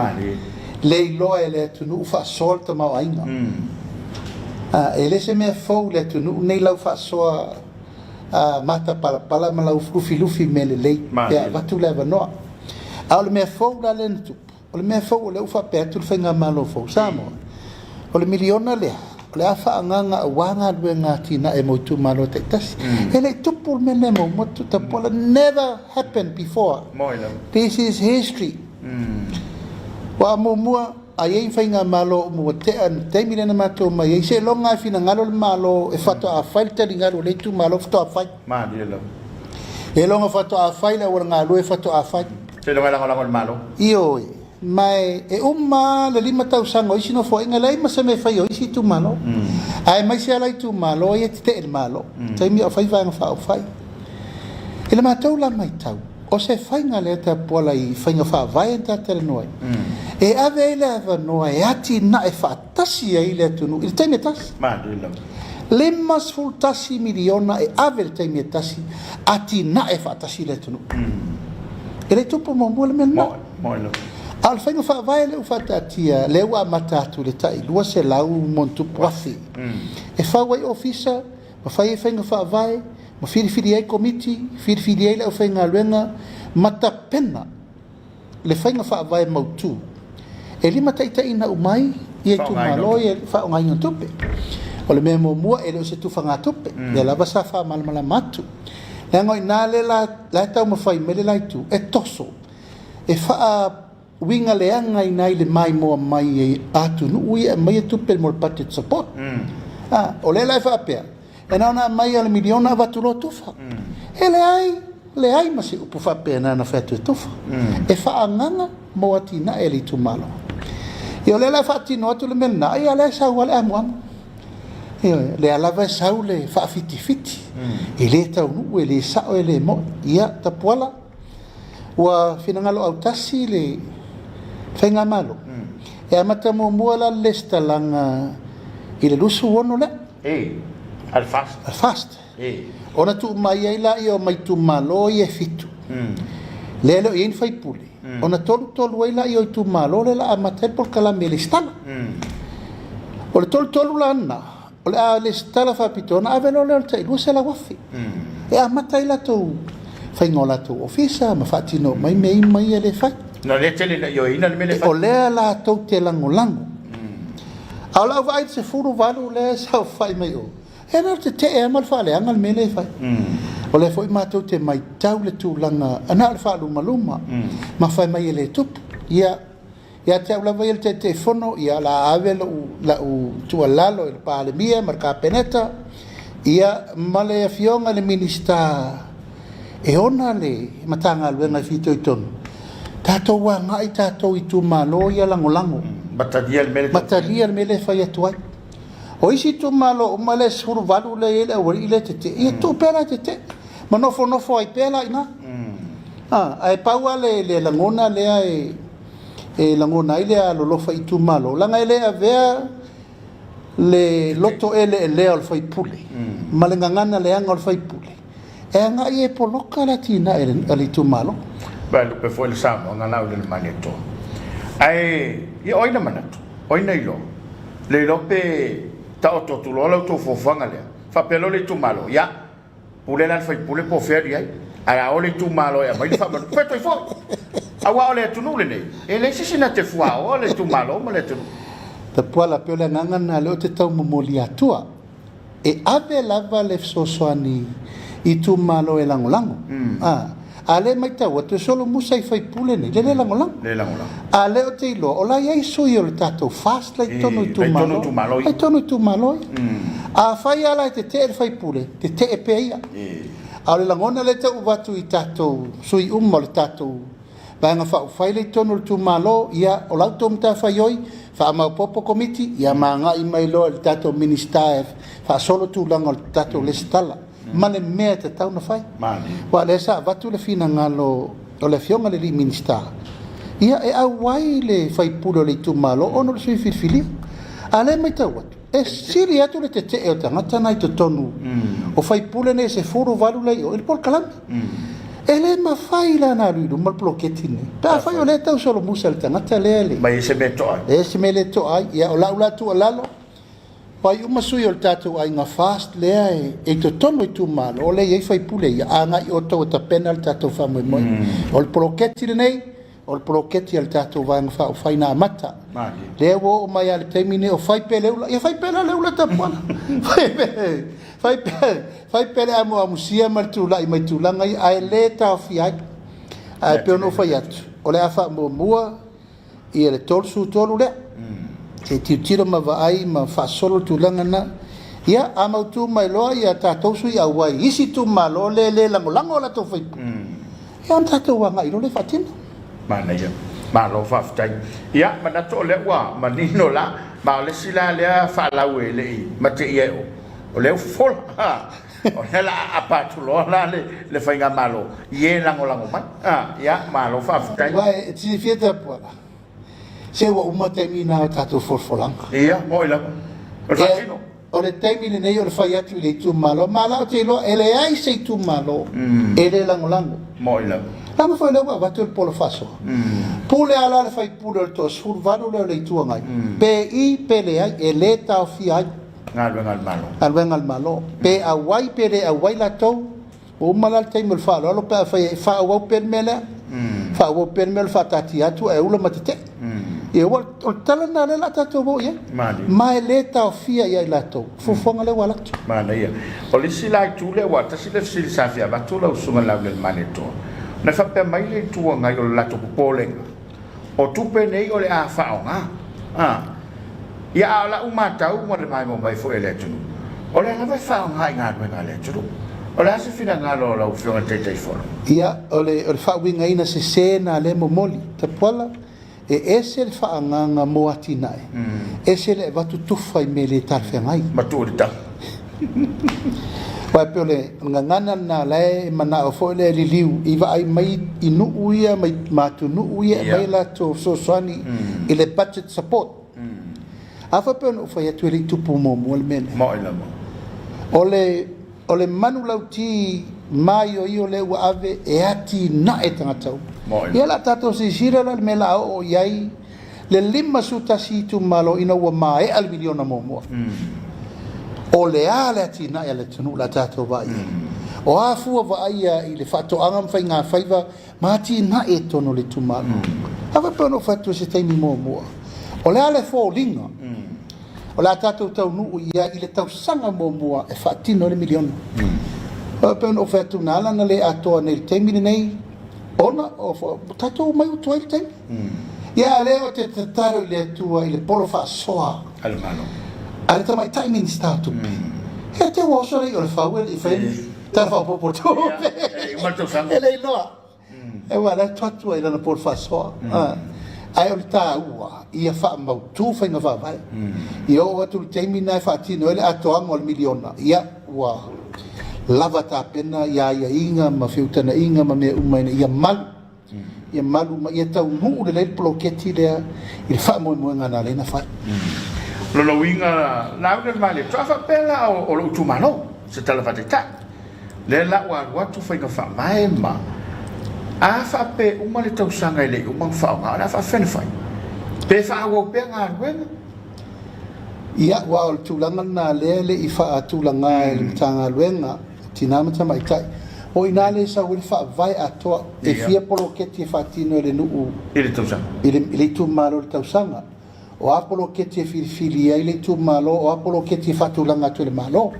le iloa e le atunuu faasoa le tamaoaiga. E le se mea fou i le atunuu lenei lau faasoa matapalapala ma lau lufilufi mea lelei pe a avatu le avanoa. A o le mea fou la lea na tupu, O le mea fou o lea ua faapea atu le Faigamalo fou Samoa, o le miliona lea, o le a faaagaaga aua galuega atinae mo itumalo taitasi. E le i tupu le mea lenei muamua, Tupuola, never happened before. This is history. Aua muamua, a i ai ni Faigamalo uma ua tea i le taimi lea na matou omai ai, seiloga lava e finagalo le Malo e faatoa fai le taligalu a lea itumalo faatoa fai. Seiloga faatoa fai le auala galue faatoa fai. Seiloga e lagolago e le Malo. Ioe, ma e uma lava le 5 tausaga o isi nofoaiga, e leai ma se mea e faia o isi itumalo. Aemaise lava la itumalo ia e tetee i le Malo, taimi a o fai Vaega Faaupufai. I le matou la matau, o se faiga lea Tapuala i faiga faavae na tatalanoa ai, e ave ai le avanoa e atinae faatasi ai le atunuu i le taimi e tasi. 51 miliona e ave i le taimi e tasi, atinae faatasi le atunuu. E le tupu muamua le mea lena. A o le faiga faavae lea ua faataatia, lea ua amata atu i le tai 200 ma ona tupu afe, e fau ai ofisa, ma fai ai faiga faavae, ma filifili ai komiti, filifili ai le aufaigaluega, ma tapena le faiga faavae mautu e limataitaiina uma ai ia itumalo ia le faaaogaina o tupe. O le mea muamua, e le o se tufagatupe, lea lava sa faamalamalama atu. Leaga o i ina lea la e taumafai mai le la itu, e toso, e faauiga leagaina ai le maimoa mai a atunuu ia e aumaia tupe mo le budget support. O lea la e faapea, E na ona aumai lava le miliona avatu loa tufa. E leai, leai ma se upu faapena na fai atu e tufa. E faaagaga mo atinae a le itumalo. Ia o lea la e faatino atu le mea lena, ia o lea e sau lava le amuamu. Ioe, lea lava e sau le faafitifiti, e le taunuu, e le sao, e le moni. Ia, Tapuala, ua finagalo autasi le Faigamalo, e amata muamua la le lesitalaga i le 26 lea. E, a le FAST. A le FAST. E. Ona tuu mai ai laia o ma itumalo ia e fitu. Lea e le o i ai ni faipule. Ona 33 ai laia o itumalo lea la amata ai le polokalame e lesitala. O le 33 la lena, o le a lesitala faapitoa ona ave loa lea o le tai 200,000 e amata ai latou faiga o latou ofisa ma faatino mai mea uma ia le fai. Na lea tele na ioeina le mea le fai. O lea latou te lagolago. A o lau vaai i le 18 lea e saofai mai o, e na o le tetee lava ma le faaleaga le mea lea e fai. O lea foi matou te matau le tulaga, na o le faalumaluma ma fai mai e le tupu. Ia, ia te au lava ia le Taitaifono, ia o le a ave lau tuualalo i le Palemia ma le Kapeneta, ia ma le Afioga i le Minisita e ona le Matagaluega e fitoitonu, tatou agai tatou itumalo ia lagolago. Matalia le mea lea. Matalia le mea lea e fai atu ai. O isi itumalo uma lea e 18 lea e i ai le aualii lea e tetee, ia tuu pea la e tetee ma nofonofo ai pea la i ina. Ae pau lava le lagona lea e lagona ai le alolofa i itumalo, leaga e le avea le loto eleelea o le faipule ma le gagana leaga o le faipule e agai e poloka le atinae a le itumalo. Vae lupe foi le saunoaga la Laaulialemalietoa. Ae ia o ai na manatu? O ai na iloa? Le iloa pe taoto atu loa la outou fuafuaga lea, faapea loa le itumalo, ia, pule la le faipule po o fea alu i ai, ae a o le itumalo e aumai le faamanu, fai atu ai foi. Aua o le atunuu lenei, e leai se isi na te fuaoa le itumalo ma le atunuu. Tapuala, pei o le agaga lena lea ou te tau momoli atua. E ave lava le fesoasoani i itumalo e lagolago. A lea e matau atu e solomusa i faipule nei le le lagolago. A lea ou te iloa o la e i ai sui o le tatou FAST la i totonu o itumalo. La i totonu o itumalo ia. Afai lava la e tetee le faipule, tetee pea ia. A o le lagona lea e tau avatu i tatou sui uma o le tatou Vaega Faaupufai lea i totonu o le itumalo, ia, o la outou matafaioi, faamaopoopo komiti, ia ma agai mai loa i le tatou Minisita e faasolo tulaga o le tatou lesitala ma le mea e tatau ona fai. Aua o lea sa avatu le finagalo o le Afioga i le alii Minisita, ia e auai le sui usufono o le itumalo ona o le sui filifilia. A o lea e matau atu, E sili atu le tetee o tagata na i totonu o faipule nei e 18 lea i o i le polokalame. E le mafai la ona alu i luma le poloketi lenei pe afai o lea e tau solomusa i le tagata lea le Mai se mea e toa ai. E se mea le toa ai. Ia o lau la tuualalo, o ai uma sui o le tatou aiga FAST lea e i totonu o itumalo o lea e i ai faipule ia, agai outou e tapena le tatou faamoemoe. O le poloketi lenei, O le poloketi a le tatou Vaega Faaupufai na amata. Lea ua oo mai lava i le taimi lenei o fai pea le ula. Ia fai pea la le ula Tapuala. Fai pea, fai pea, fai pea le amuamusia ma le tulai mai tulaga ia, ae le taofia ai. Ae pei ona ou fai atu, o le a faamuamua ia le 33 lea. Se i tilotilo ma vaai ma faasolo le tulaga lena. Ia, a mautu mai loa ia tatou sui auai i isi itumalo lea e le lagolago a latou sui usufono, ia ona tatou agai loa lea e faatino. Manaia. Malo faafetai. Ia, manatu o lea ua manino la, ma o le isi la lea faalau e le i mateia e o, o lea ua fofola. O lea o le a aapa atu loa la le faigamalo i e lagolago mai. Ia, malo faafetai. Aua e silafia Tapuala, Se ua uma taimi na o tatou folafolaga. Ia, moi lava. O le faatino. O le taimi lenei o le fai atu i le itumalo, ma la ou te iloa e leai se itumalo e le lagolago. Moi lava. Leaga foi lea ua avatu le pola faasoa. Pule lava la le sui usufono o le toa-18 lea o le Itu Agai, pe i pe leai, e le taofia ai. Galuega a le Malo. Galuega a le Malo. Pe auai pe le auai latou, Ua uma la le taimi o le faaaloalo pe afai e faaauau pea le mea lea. Faaauau pea le mea o le faataatia atu ae ula ma tetee. Ia ua, o le tala lena lea o le a tatou o i ai. Ma e le taofia ia i latou fuafuaga lea ua alu atu. Manaia. O le isi la itu lea, aua tasi le fesili sa fia avatu lau Susuga i le Laaulialemalietoa, na faapea mai le Itu Agai o le latou popolega, O tupe nei o le a faaaoga. A. Ia, a o lau matau ma le maimoa mai foi a le atunuu, o lea lava e faaaoga i galuega a le atunuu. O le a se finagalo o lau Afioga i le Taitaifono? Ia, o le, o le faauigaina sese lena lea e momoli. Tapuala, e ese le faaagaga mo atinae, ese le avatu tufa i mea le talafeagai. Ma tuu i le tau. Aua e pei o le gagana lena o la e manao foi lea e liliu i vaai mai i nuu ia ma atunuu ia e aumai latou fesoasoani i le budget support. A foi pei ona ou fai atu e le i tupu muamua le mea lea. Moi lava. O le, o le manulauti Maioio lea ua ave e atinae tagata uma. Ia la tatou silasila la i le mea la a oo i ai le 51 itumalo ina ua maea le miliona muamua. O le a le atinae a le atunuu la tatou vaai i ai? O a fua vaaia i le faatoaga ma faigafaiva ma atinae i totonu o le itumalo? A faapea ona ou fai atu i se taimi muamua, o le a le foliga O le a tatou taunuu i ai i le tausaga muamua e faatino ai le miliona. E pei ona ou fai atu, na ala ona le atoa nei i le taimi lenei, ona ua tatou omai ua tuai le taimi. Ia, a o lea ou te tatalo i le Atua i le polo faasoa a le Malo, a le Tamaitai Minisita o Tupe. Ia te ua oso le i'a o le fau e le i faia ni Tala Faaopoopo o Tupe. E le iloa. Aua o la e atu ai i lana polo faasoa. Ae o le taua, ia faamautu faiga faavae. Ia oo atu i le taimi lena e faatino ai le atoaga o le miliona, ia, ua lava tapena ia aiaiga ma feutagaiga ma mea uma ina ia malu, ia malu ma ia taunuu lelei le poloketi lea i le faamoemoega na ala ai ona fai. O lona uiga, lauga le Malietoa, a faapea la o lou itumalo, se tala faataitai. Lea la ua alu atu faiga faavae ma a faapea uma le tausaga e le i uma ona faaaoga, o le a faapefea ona fai? Pe faaauau pea galuega? Ia, aua o le tulaga lena lea e le i faatulaga e le Matagaluega o Tina ma Tamaitai. O i ina lea e sau ai le faavae atoa, e fia poloketi e faatino e le nuu i le tausaga, i le itumalo i le tausaga. O a poloketi e filifili ai le itumalo, o a poloketi e faatulaga atu e le Malo.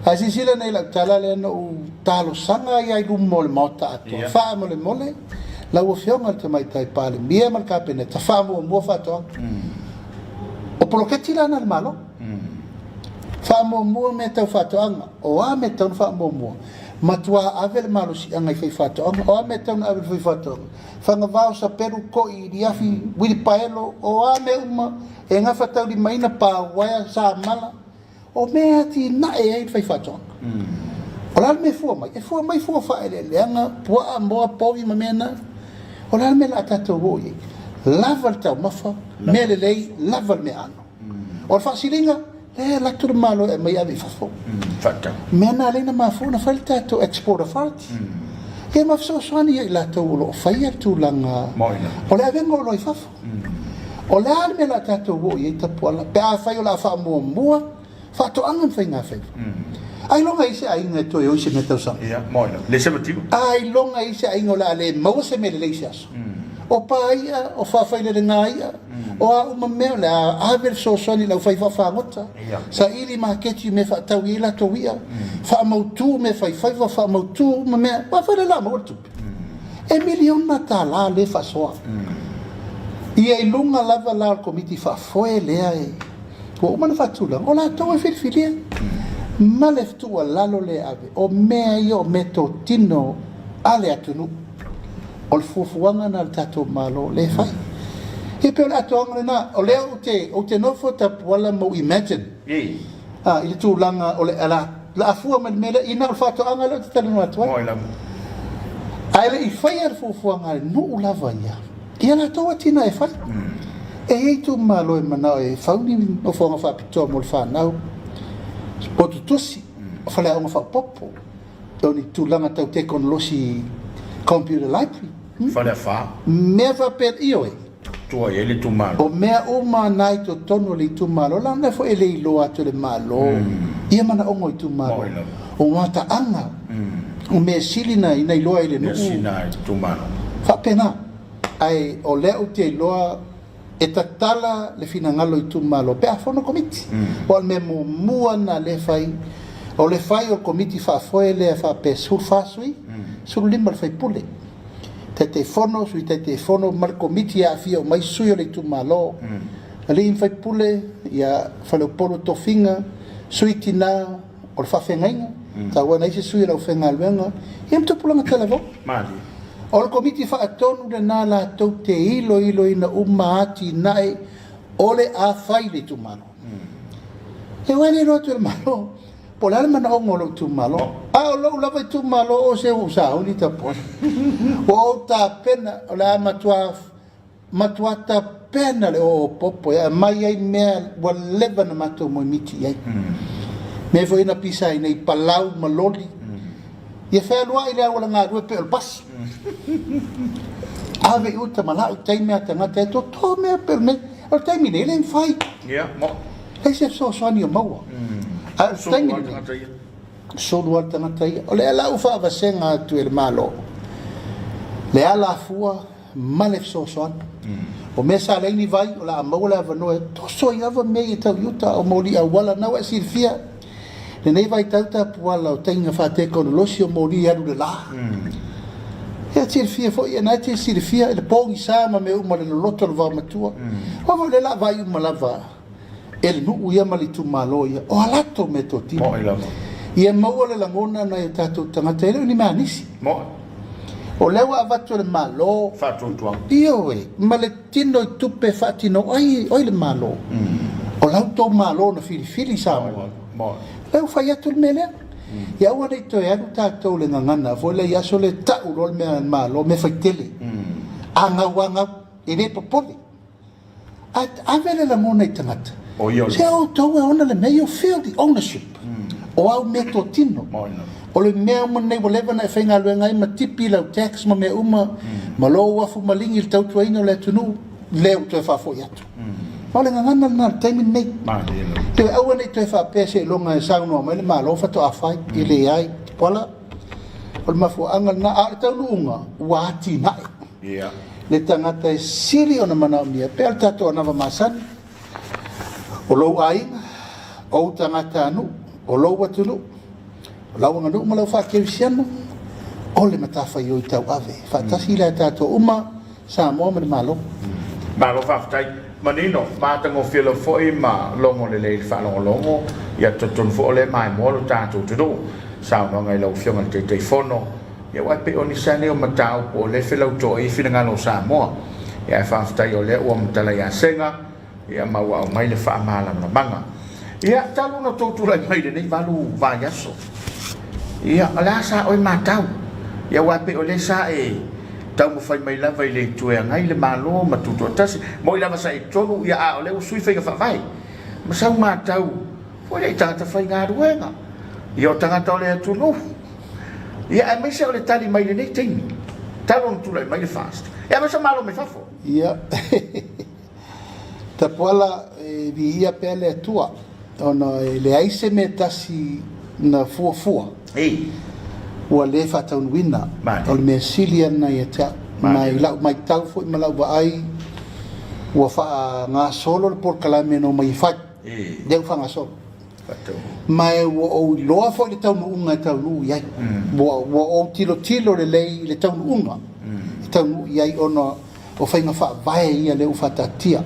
Ae silasila nei i lau tala lea na ou talosaga ai lava i luma o le Maota atoa, faamolemole lau Afioga i le Tamaitai Palemia ma le Kapeneta, faamuamua faatoaga. O poloketi la na a le Malo. Faamuamua mea tau faatoaga. O a mea e tatau ona faamuamua? Matua ave le malosiaga i faifaatoaga. O a mea e tatau ona ave i le faifaatoaga? Fagavao, sapelu, koʻi, iliafi, uilipaelo, o a mea uma e gafataulimaina, pauaea, samala, o mea e atinae ai le faifaatoaga. O le a le mea e fua mai? E fua mai fua faaeleeleaga, puaa, moa, povi ma mea na. O le a le mea o le a tatou oo i ai? Lava le taumafa, mea lelei, lava le meaano. O le faasiliga, lea e alu atu le Malo e aumai ave i fafo. Mea na lea na mafua ona fai le tatou Export Authority. Ia ma fesoasoani ia i latou o lo o faia le tulaga o le avega o oloa i fafo. O le a le mea o le a tatou oo i ai Tapuala pe afai o le a faamuamua faatoaga ma faigafaiva. Ailoga e i ai se aiga e toe o i se meatausaga. Ailoga e i ai se aiga o le a le maua se mea lelei i se aso. O pa i'a, o faafailelega i'a, o a uma mea, o le a ave le fesoasoani i le aufai faafagota, saili maketi i mea e faatau i ai latou i'a, faamautu mea faifaiva, faamautu uma mea, aua foi o lea o le a maua le tupe. E miliona tala lea e faasoa. Ia i luga lava la o le Komiti Faafoe lea e ua uma ona faatulaga, o latou e filifilia ma le tuualalo lea e ave, o mea ia o meatotino a le atunuu. O le fuafuaga lena a le tatou Malo lea e fai. Ia pei o le atoaga lena. O lea ou te, ou te nofo tapuala ma ou imagine i le tulaga o le a, le a fua mai le mea lea, ina o le faatoaga lea ou te talanoa atu ai. Ae le i faia le fuafuaga a le nuu lava ia, ia latou atinae e fai. E i ai itumalo e manao e fau ni nofoaga faapitoa mo le fanau, potu tusi, faleaoga faaopoopo. O ni tulaga tau tekonolosi computer library. Faleafa. Mea faapena, ioe. Tua i ai le itumalo. O mea uma na i totonu o le itumalo, leaga foi e le iloa atu e le Malo ia manaoga o itumalo. O mataaga, o mea sili na iloa ai le nuu. Mea sili na itumalo. Faapena. Ae o lea ou te iloa E tatala le finagalo o itumalo pe a fono komiti. Aua o le mea muamua lena lea e fai, o le fai o le komiti faafoe lea faapea e 14 sui, 15 le faipule, Taitaifono, Sui Taitaifono ma le komiti e aafia uma ai sui o le itumalo, alii ma faipule, ia, faleupolu o tofiga, sui tina o le faafeagaiga, taua na i ai se sui o le aufaigaluega, ia ma tupulaga talavou. O le Komiti Faatonu lena latou te iloiloina uma atinae o le a fai i le itumalo. E aua e le iloa atu e le Malo po o le a le manaoga o lou itumalo. A o lou lava itumalo o se ua ou sauni tapuai. Ua ou tapena o le a matua Matua tapena le oo popo e aumai ai mea ua leva na matou moemiti i ai. Mea foi na pisa ai nei palau ma loli. Ia fealuai i le auala galue pei o le pasi. Ave i uta ma lau taimi a tagata e toto mea pei o le mea. O le taimi nei e le mafai. Ia, mo. Leai se fesoasoani o maua. A o le taimi lenei, sulu lava le tagata ia. O le lau faavasega atu e le Malo, le alafua ma le fesoasoani. O mea sa leai ni vai, o le a maua le avanoa e toso ai lava mea ia tau i uta, o moli auala, na ua e silafia lenei vaitau tapuala o taiga faatekonolosi o moli e alu i le la. Ia e silafia foi, ia na e te silafia i le pogisa ma mea uma le loloto o le vaomatua. Aua foi o lea o le a vaai uma lava e le nuu ia ma le itumalo ia, o a latou meatotino. Mo'i lava. Ia maua le lagona o nai o tatou tagata, e le o ni mea a nisi. Mo'i. O lea ua avatu e le Malo. Faatuatuaga. Ioe, ma le tino i tupe e faatino ai oi le Malo. O la outou Malo na filifili i Samoa. Mo'i. Lea ua fai atu le mea lea. Ia aua ne i toe alu tatou le gagana foi lea i aso lea e tau loa le mea a le Malo, mea faitele. A gau lava gau, e le popole. Ae ave le lagona i tagata, se o outou e ona le mea, you feel the ownership o au meatotino. O le mea uma lenei ua leva ona e faigaluega ai ma tipi lau tax ma mea uma, ma lou afu maligi i le tautuaina o le atunuu, lea ua toe faafoi atu. Ma o le gagana lena i le taimi lenei. Toe aua ne i toe faapea seiloga e saunoa mai le Malo faatoa fai, e leai. Voilà. O le mafuaaga lena, a o le taunuuga ua atinae. Le tagata e sili ona manaomia pea le tatou anava masani, o lou aiga, ou tagatanuu, o lou atunuu, o lau aganuu ma lau faakerisiano, o le matafaioi tauave faatasi lea tatou uma, Samoa ma le Malo. Malo faafetai. Manino, matagofie lava foi ma logo lelei i le faalogologo, ia talitonu foi o lea e maimoa lo tatou atunuu. Saunoaga i lau Afioga i le Taitaifono, Ia aua e pei o nisi lava nei o mataupu o lea e felautoai ai finagalo o Samoa. Ia ae faafetai o lea ua matala ia Sega, ia ma ua aumai le faamalamalamaga. Ia, talu ona outou tulai mai i lenei valu vaiaso, ia, o le a sa oe matau? Ia aua e pei o lea sa e taumafai mai lava i le Itu e agai le Malo ma tutoatasi. Moni lava sa e i totonu, ia a o lea ua sui faiga faavae. Ma sau matau foi lea i tagata faigaluega, ia o tagata o le atunuu. Ia, aemaise o le tali mai lenei taimi, talu ona tulai mai le FAST. Ia, aemaise o Malo mai fafo. Ia, Tapuala, e viia pea le Atua, ona e leai se mea tasi na fuafua ua le faataunuuina. O le mea sili ia lena ia te au. Ma i lau matau foi ma lau vaai, ua faagasolo le polokalame na omai e fai. Lea ua faagasolo. Ma e ua ou iloa foi le taunuuga e taunuu i ai. Ua ou tilotilo lelei i le taunuuga e taunuu i ai ona o faiga faavae ia lea ua faataatia.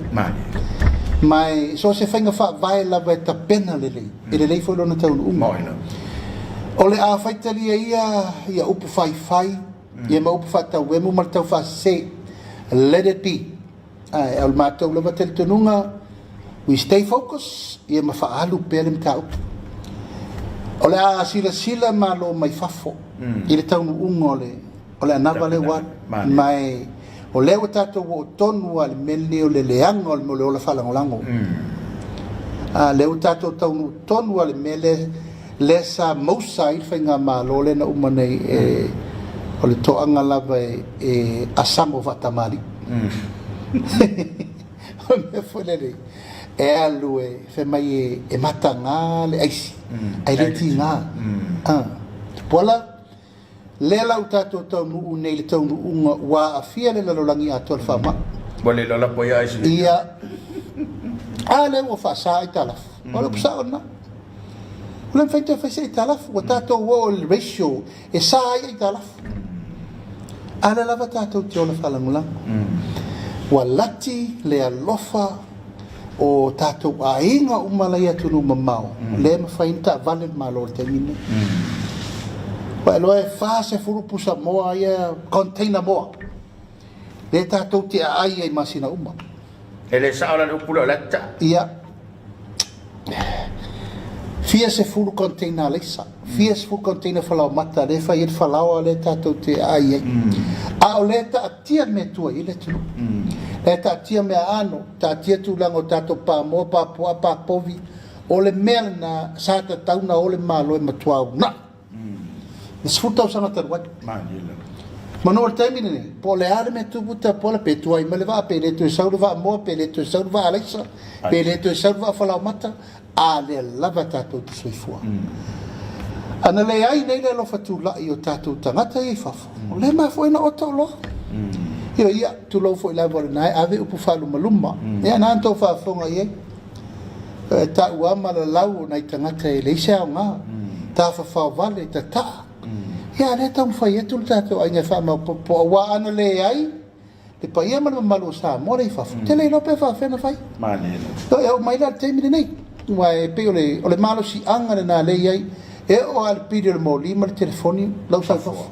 Ma e so o se faiga faavae lava e tapena lelei, e lelei foi lona taunuuga. O le a faitalia ia ia upu faifai, ia ma upu faatauemu ma le taufaasese, let it be. Ae o le matou lava talitonuga, we stay focus, ia ma faaalu pea le mataupu. O le a silasila Malo mai fafo i le taunuuga o le o le anava lea ua alu. Ma e, o lea ua tatou oo tonu lava i le mea lenei o le leaga o le mea o le ola faalagolago. A lea ua tatou taunuu tonu lava i le mea lea lea sa mausa ai le faigamalo lea na uma nei e, o le toaga lava e, e asamo faatamalii. O le mea foi lele, e alu e fai mai e, e mataga le aisi, ae le tiga. Ah, Tupuola, lea la ua tatou taunuu nei i le taunuuga ua aafia le lalolagi atoa i le faamai. Ua le lalapo ai aisi nei. Ia, a lea ua faasa aitalafu. O le upu sao lena. Ua le mafai ona toe fai se aitalafu. Ua tatou oo i le ratio e sa ai aitalafu. A lea lava tatou te ola faalagolago. Ua lati le alofa o tatou aiga uma la i atunuu mamao, lea e mafai ona taavale le Malo i le taimi lenei. Ua e iloa e 40 pusa moa ia, container moa, lea tatou te aai ai i masina uma. E le sao la le upu lea o lata. Ia. Fia sefulu container alaisa, fia sefulu container falaomata lea e fai ai le falaoa lea tatou te aai ai. A o lea e taatia mea tuai ai le atunuu. Lea e taatia mea aano, taatia tulaga o tatou pamoa, papuaa, papovi. O le mea lena sa tatau ona o le Malo e matua uunai. le 10 tausaga talu ai. Manu o le taimi lenei, po o le a le mea tupu tapuala, pe tuai mai le vaa, pe le toe sau le vaa moa, pe le toe sau le vaa alaisa, pe le toe sau le vaa falaomata, a lea lava tatou te soifua. Ana leai nei le alofa tulai o tatou tagata ia i fafo, o lea mafua ai ona ota oloa. Ioe, ia, tulou foi lava o lena e ave upu faalumaluma. Ia, na ona tou faafofoga i ai. E tau lava ma lalau o nai tagata e leai se aoga, tafafao vale, tataa. Ia, a o lea e taumafai atu le tatou aiga e faamaopoopo, aua ana leai le paia ma le mamalu o Samoa lea i fafo, ou te le iloa pe faapefea ona fai. E oo mai la i le taimi lenei, aua e pei o le, o le malosiaga lena lea e i ai, e oo lava i le pili o le moli ma le telefoni, la ua sau i fafo.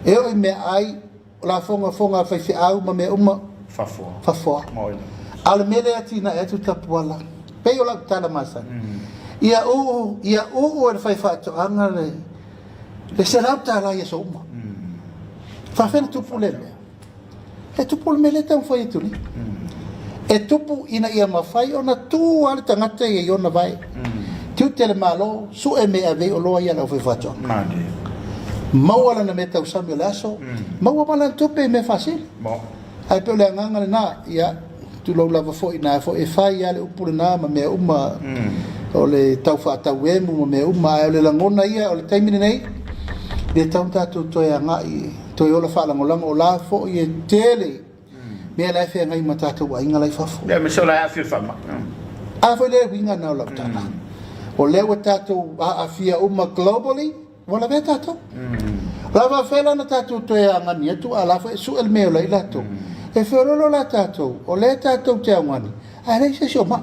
E oo i meaai, o lafoga foga a faifeau ma mea uma, fafo. A o le mea lea e atinae atu Tapuala, pei o lau tala masani, ia uu, ia uu e le faifaatoaga le, le $100 i aso uma. Faafefea ona tupu lea mea? E tupu le mea lea e taumafai atu nei. E tupu ina ia mafai ona tu lava le tagata ia i ona vae. Tiute le Malo, sue mea e ave ai oloa ia a le aufaifaatoaga. Maua lana mea tausami o le aso, maua ma lana tupe i mea faasili. Ae pei o le agaga lena, ia, tulou lava foi, na foi e fai lava le upu lena ma mea uma, o le tau faatauemu ma mea uma, ae o le lagona ia o le taimi lenei, e le tatau ona tatou toe agai, toe ola faalagolago, o la foi e tele mea la e feagai ma tatou aiga la i fafo. Ia, aemaise o la e aafia i le faamai. A foi lea uiga lena o lau tala. O lea ua tatou aafia uma globally, Ua lavea tatou. O le a faafefea la ona tatou toe agani atu a o la foi e sue le mea e ola ai latou. E feoloolo la tatou, o lea tatou te augani, ae leai se isi o mai.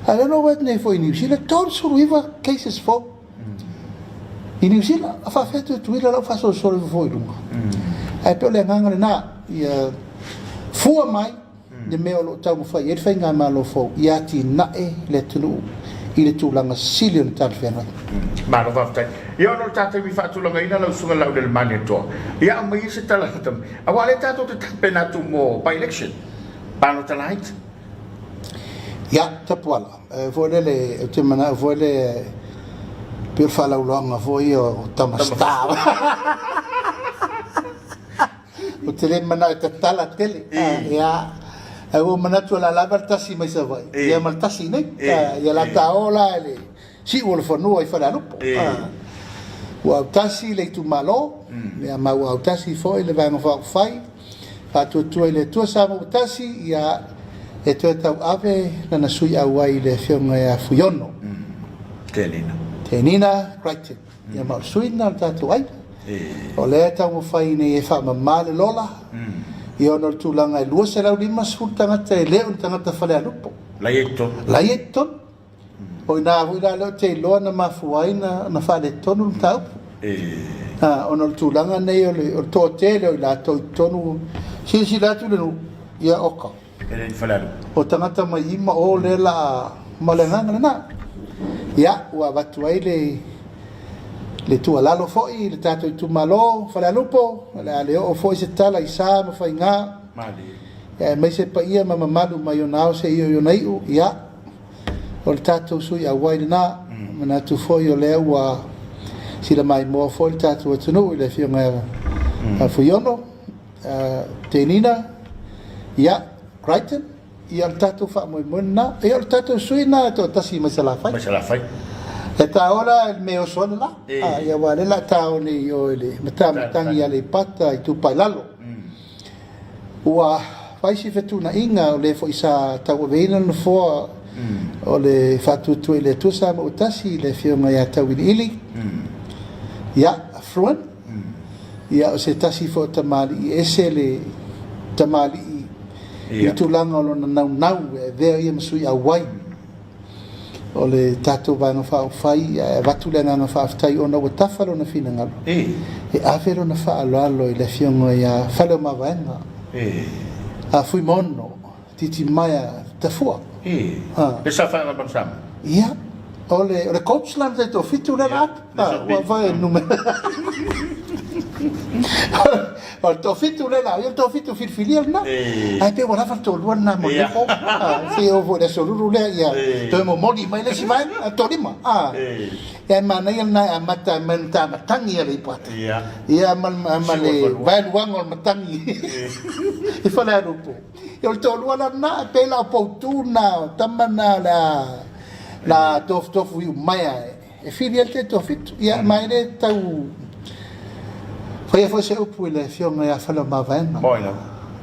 A o lea na ou vaai atu nei foi i Niu Sila, 39 cases fou i Niu Sila. A faafefea Tutuila la ua faasolosolo ifo foi i luga. Ae pei o le agaga lena, ia fua mai le mea o lo o taumafai i ai le Faigamalo fou ia atinae le atunuu i le tulaga sili ona talafeagai. Malo faafetai. Ia ona o le ta taimi faatulagaina lau Susuga Laaulialemalietoa, ia aumai ia se tala lata mai, aua o lea tatou te tapena atu mo by-election, palota laiti. Ia, Tapuala, foi lele, ou te manao foi lele, pei o le faalauloaga foi ia o Tama Star. Ou te le manao e tatala tele. Ia, ae ua ou manatu o le a lava le tasi mai Savaii, ia ma le tasi i nei. Ia la ta o la i le siu o le fanua i Falealupo. Ua autasi le itumalo, ia ma ua autasi foi le Vaega Faaupufai, faatuatua i le Atua Samoa ua tasi, ia e toe tauave lana sui auai i le Afioga ia Fuiono. Tenina. Tenina Crichton. Ia ma o le sui lena o le tatou aiga. O lea e taumafai nei e faamama le lola, ia ona o le tulaga e 250 tagata e le o ni tagata Falealupo. La i ai totonu. La i ai totonu. O i ina foi la lea ou te iloa na mafua ai na faaletonu le mataupu. Ona o le tulaga nei o le toatele o i latou i totonu, silasila atu le nuu, ia oka. E le i Falealupo. O tagata mai ima o lea la ma le agaga lena. Ia, ua avatu ai le le tuualalo foi i le tatou itumalo Falealupo, o le a le oo foi se tala i sa ma faiga. Malie. Ia, aemaise paia ma mamalu mai ona ao seia i ona iu. Ia, o le tatou sui auai lena. Manatu foi o lea ua sila maimoa foi le tatou atunuu i le afioga ia Fuiono. Tenina, ia, Crichton, ia o le tatou faamoemoe lena. Ia o le tatou sui lena e toatasi mai Salafai. Mai Salafai. E taoa la i le mea e oso ai le la. Ia aua o lea o le a taoa nei i o i le Matamatagi i Aleipata, Itupa i Lalo. Ua fai si fetuunaiga o le foi sa tauaveina le nofoa o le Faatuatua i le Atua Samoa ua Tasi, le Afioga ia Tauiliili, ia, Fruin. Ia, o se tasi foi o tamalii e ese le tamalii i le tulaga o lona naunau e avea ia ma sui auai o le tatou Vaega Faaupufai, ae avatu le agaga faafetai ona ua tafa lona finagalo e ave lona faaaloalo i le Afioga ia Faleomavaega a Fuimaono Titimaea Tafua. Le saofaiga ma le Samoa. Ia, o le, o le coach la na taitoafitu lea la atu. Ua fai numera. O le toafitu lea la, o le toafitu filifilia lena. Ae pei ua lava le toalua lena mo le po. Se i oo foi i le aso lulu lea, ia toe momoli mai le isi vaega, toalima. Ia e manaia lena e amata ai mai le matamatagi a Aleipata. Ia ma le vaeluaga o le matagi i Falealupo. Ia o le toalua la lena, e pei la o poutu na, o tama na o le a la tofutofu iumaea e fili ai le taitoafitu. Ia ma e le tau faia foi se upu i le afioga ia Faleomavaega.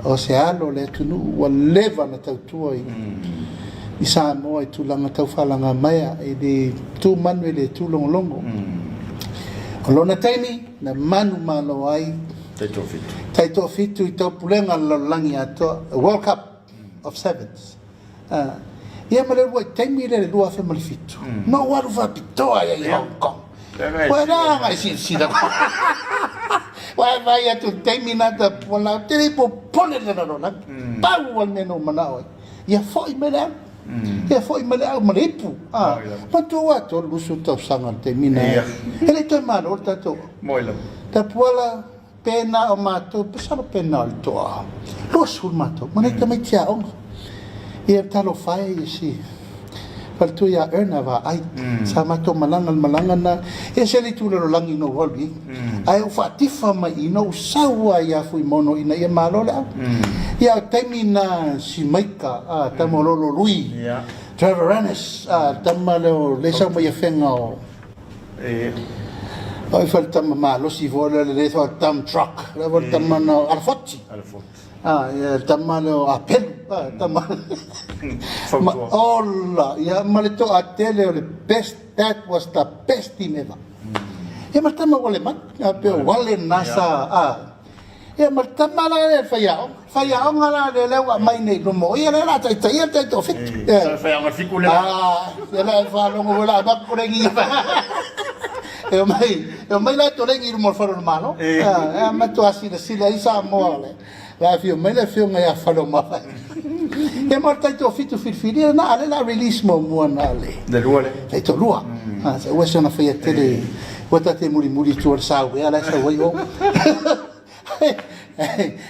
O se alo o le atunuu ua leva ona tautua i Samoa i tulaga tau faalagamaea, e le tu manu e le tu logologo. O lona taimi na manumalo ai taitoafitu i taupulega a le lalolagi atoa, World Cup of Sevens. Ia ma le uluai taimi lea i le 2007, na ou alu faapitoa ai i Hong Kong. Ua la agai silasila. Ua e vaai atu i le taimi na tapuala, ou te le i popole i le lalolagi. Pau lava le mea na ou manao ai, ia foi mai le au. Ia foi mai le au ma le ipu. Manatua ua atoa le 20 tausaga i le taimi na. E le i toe malo le tatou. Tapuala, Pe na o matou, masalo pe na o le toa 20 matou, ma nai tamaiti aoga. Ia talofa e ia si faletua ia Erna Vaai. Sa matou malaga le malaga na, e ese le itu lalolagi na ou alu i ai. Ae ou faatifa mai i na ou sau lava ia Fuimono ina ia malo le au. Ia o taimi na si Maika, a tama o Lolo Lui, Trevor Ennis, a tama lea o le sau mai Afega o O ai foi le tama malosi foi lea le foi dump truck lea foi le tama na o Alafoti. Alafoti. Ah, ia le tama lea o Apelu. Ah, tama. Ma, ola, ia ma le toatele o le best, that was the best team ever. Ia ma le tama ua le mai, a pe o wale nasa, ah. Ia ma le tama la lea le faiaoga. Faiaoga la lea lea ua aumai nei i luma o ia lea o le a taitaia le taitoafitu. Ia. Faiaoga fiku lea. Ah, ia la e faalogo foi la avatu kolegi. E omai, e omai la tolegi i luma o le fale o le Malo. Ah, e matua silasila ai Samoa le. La afio mai le afioga ia Faleomavaega. Ia ma le taitoafitu filifilia na a lea la release muamua na le. Le lua le. Taitoalua. Ah, sa ua se ona faia tele. Ua ta te mulimuli i tua o le sauea la e sau ai o.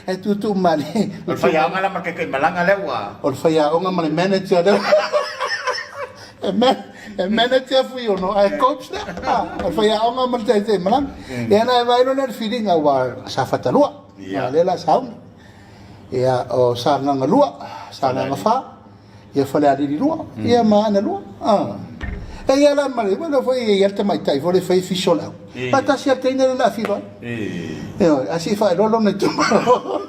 E tuutuu malie. O le faiaoga la ma le taitaimalaga lea ua. O le faiaoga ma le manager lea. E manager Fuiono ae coach lea. O le faiaoga ma le taitaimalaga. Ia na e vaai loa lea i le filiga aua sa Fatalua. A lea la sauni. Ia o Sagaga 2, Sagaga 4, ia Falealili 2, ia ma Aana 2. E ia la ma le, ua foi e ia le tamaitai foi le fai fiso le au. Faatasi a le teine le la filo ai. Ioe, a si faailoa lona itumalo.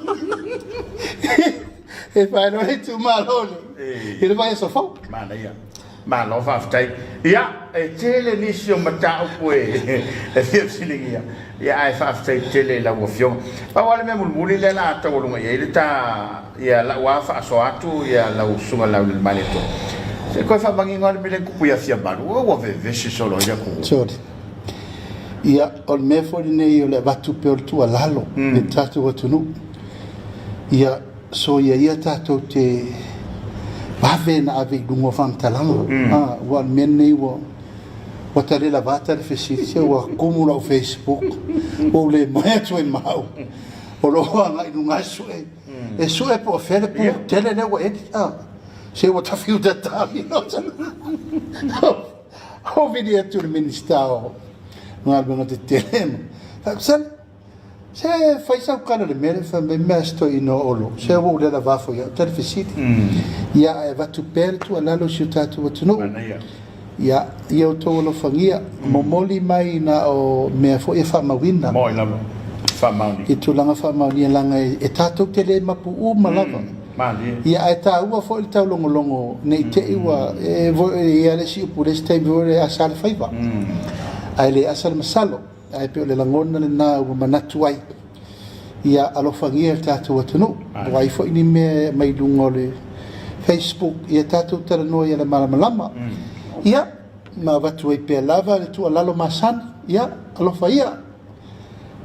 E faailoa le itumalo le, i le vaiaso fou. Manaia. Malo faafetai. Ia, e tele nisi o mataupu e fia fesiligia, ia ae faafetai tele i lau Afioga. Pau lava le mea mulimuli lea o le a taualuga i ai le ta, ia lau lava faasoa atu ia lau Susuga Laulilimaletoa. Se i toe faamanino lava le mea lea na tupu ia Fiamalu, ua vevesi solo ai le atunuu. Sorry. Ia, o le mea foi lenei o le avatu pea o le tuualalo i le tatou atunuu. Ia, Soia ia tatou te vave na ave i luga o faamatalaga. A, ua o le mea lenei ua ua talela vata le fesili, se ua kumu lau Facebook, ua ou le moe atu ai ma au. O lo o agai i luga e sue, e sue po o fea le pu tele lea ua eli. A, se ua tafiu tatali. Ou vili atu i le Minisita o Galuega Tetele ma Faipsala, Se fai sau tala i le mea lea fai mai mea se toeaina o Olo, se ua ou lelava foi au tali fesili. Ia ae avatu pea le tuualalo i si o tatou atunuu. Ia, ia outou alofagia, momoli mai na o mea foi e faamauina. Moi lava, faamaonia. I tulaga faamaonia leaga e tatou te le mapu uma lava. Ia ae taua foi le taulogologo ne i te i ua e i ai le isi upu i le isi taimi foi lea e asa le faiva ae le asa le masalo. Ae pei o le lagona lena ua manatu ai, ia alofagia le tatou atunuu. Ua ai foi ni mea e aumai i luga o le Facebook, ia tatou talanoa i ala malamalama. Ia, ma avatu ai pea lava le tuualalo masani, ia, alofa ia,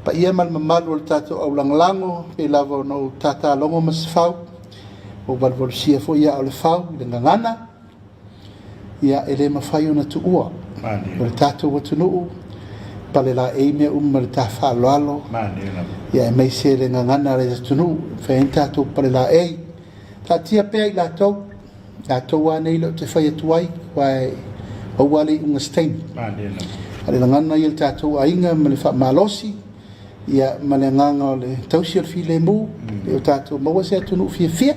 paia ma le mamalu o le tatou aulagolago, pei lava ona ou tatalogo ma Sefau, ua ou valuvalusia foi ia o le fau i le gagana, Ia, e le mafai ona tuua. O le tatou atunuu, palelaei mea uma i le ta faaaloalo, ia aemaise le gagana a le atunuu e mafai ai ona tatou palelaei. Taatia pea i latou, latou lava nei lea ou te fai atu ai, aua e maua lava le iuga i se taimi. A o le gagana ia i le tatou aiga ma le faamalosi, ia ma le agaga o le tausi o le filemu, ia o tatou maua se atunuu fiafia,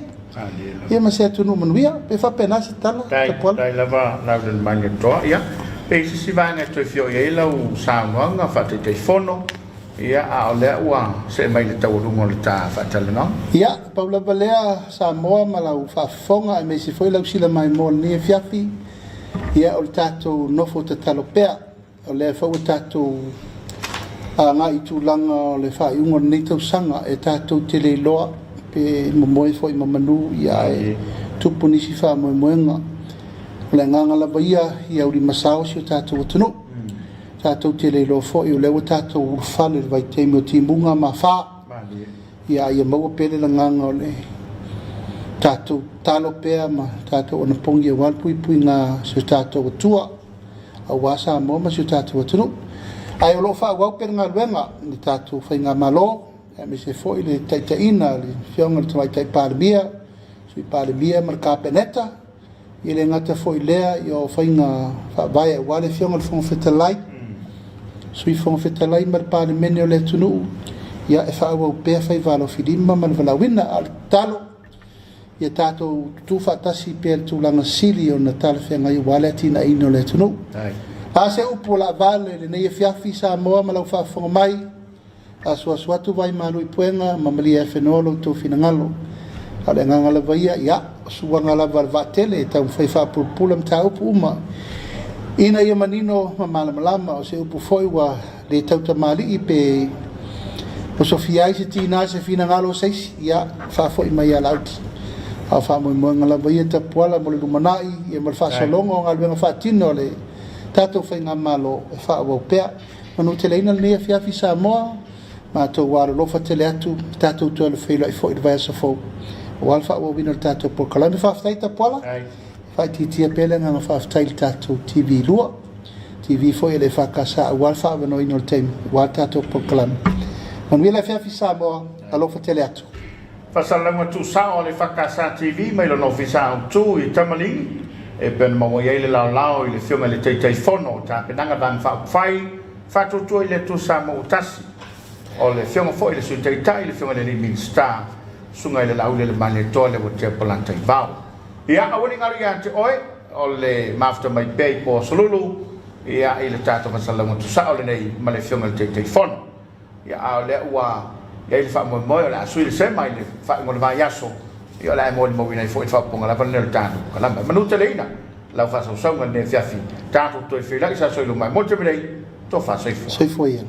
ia ma se atunuu manuia. Pe faapena se tala, Tapuala. Faafetai lava Laaulialemalietoa. Ia, pe i ai se isi vaega e toe fia oo i ai lau saunoaga faa-Taitaifono, ia, a o lea ua see mai i le taualuga o le ta faatalanoaga. Ia, pau lava lea Samoa ma lau faafofoga aemaise foi lau silamaimoa i lenei afiafi, ia o le tatou nofo tatalo pea. O lea foi ua tatou agai i tulaga o le faaiuga o lenei tausaga e tatou te le iloa pe momoe foi ma manu ae tupu nisi faamoemoega. O le agaga lava ia ia ulimasao si o tatou atunuu. Tatou te le iloa foi o lea ua tatou ulufale i le vaitaimi o timuga ma afa. Ia ia maua pea le lagaga o le tatou tatalo pea ma tatou anapogi aua le puipuiga o si o tatou Atua. aua Samoa ma si o tatou atunuu. Ae o lo o faaauau pea le galuega i le tatou Faigamalo, aemaise foi le taitaiina a le Afioga i le Tamaitai Palemia, Sui Palemia ma le Kapeneta. E le gata foi i lea o faiga faavae aua le Afioga i le Fofoga Fetalai, Sui Fofoga Fetalai ma le Palemene o le atunuu, ia e faaauau pea faiva alofilima ma le valaauina. A o le tatalo, Ia tatou tutu faatasi pea i le tulaga sili ona talafeagai aua le atinaeina o le atunuu. A se upu o laavale i lenei afiafi Samoa ma lau faafofoga mai, asuasu atu vai malu i puega ma malie afenoa lo outou finagalo. A o le agaga lava ia, ia, o suaga lava a le vaatele e taumafai e faapulapula mataupu uma ina ia manino ma malamalama. O se upu foi ua le tautamalii pe osofia ai se tiga se finagalo o se isi, ia faafoi mai ia Laauli. A o faamoemoega lava ia Tapuala mo le lumanai ia ma le faasologa o galuega faatino a le tatou Faigamalo e faaauau pea. Manuteleina lenei afiafi Samoa, matou alolofa tele atu, tatou toe feiloai foi i le vaiaso fou aua le faaauauina o le tatou polokalame. Faafetai Tapuala, faaitiitia pea le agaga faafetai i le tatou TV2. TV foi a le EFKS aua le faaavanoaina o le taimi aua le tatou polokalame. Manuia le afiafi Samoa, alofa tele atu. Faasalalauga tuusao a le EFKS TV mai lona Ofisa Autu i Tamaligi e pei ona maua i ai le laolao i le Afioga i le Taitaifono o Tapenaga Vaega Faaupufai Faatuatua i le Atua Samoa ua Tasi, o le Afioga foi i le Sui Taitai, le Afioga i le Alii Minisita, Susuga i le Laaulialemalietoa Leuatea Polataivao. Ia, aua ne i galo ia te oe, o le mafuta mai pea i po asolulu, ia, i le tatou fasalalauga tusao lenei ma le Afioga i le Taitaifono. Ia, a o lea ua i ai le faamoemoe o le a sui le sema i le faaiuga o le vaiaso, ia, o le a e molimauina ai foi le faaopoopoga lava lenei o le tatou kalama. E manuteleina lau faasausauga i lenei afiafi, tatou toe feiloai sa soiluma ai mo le taimi nei, tofa soifua. Soifua ia.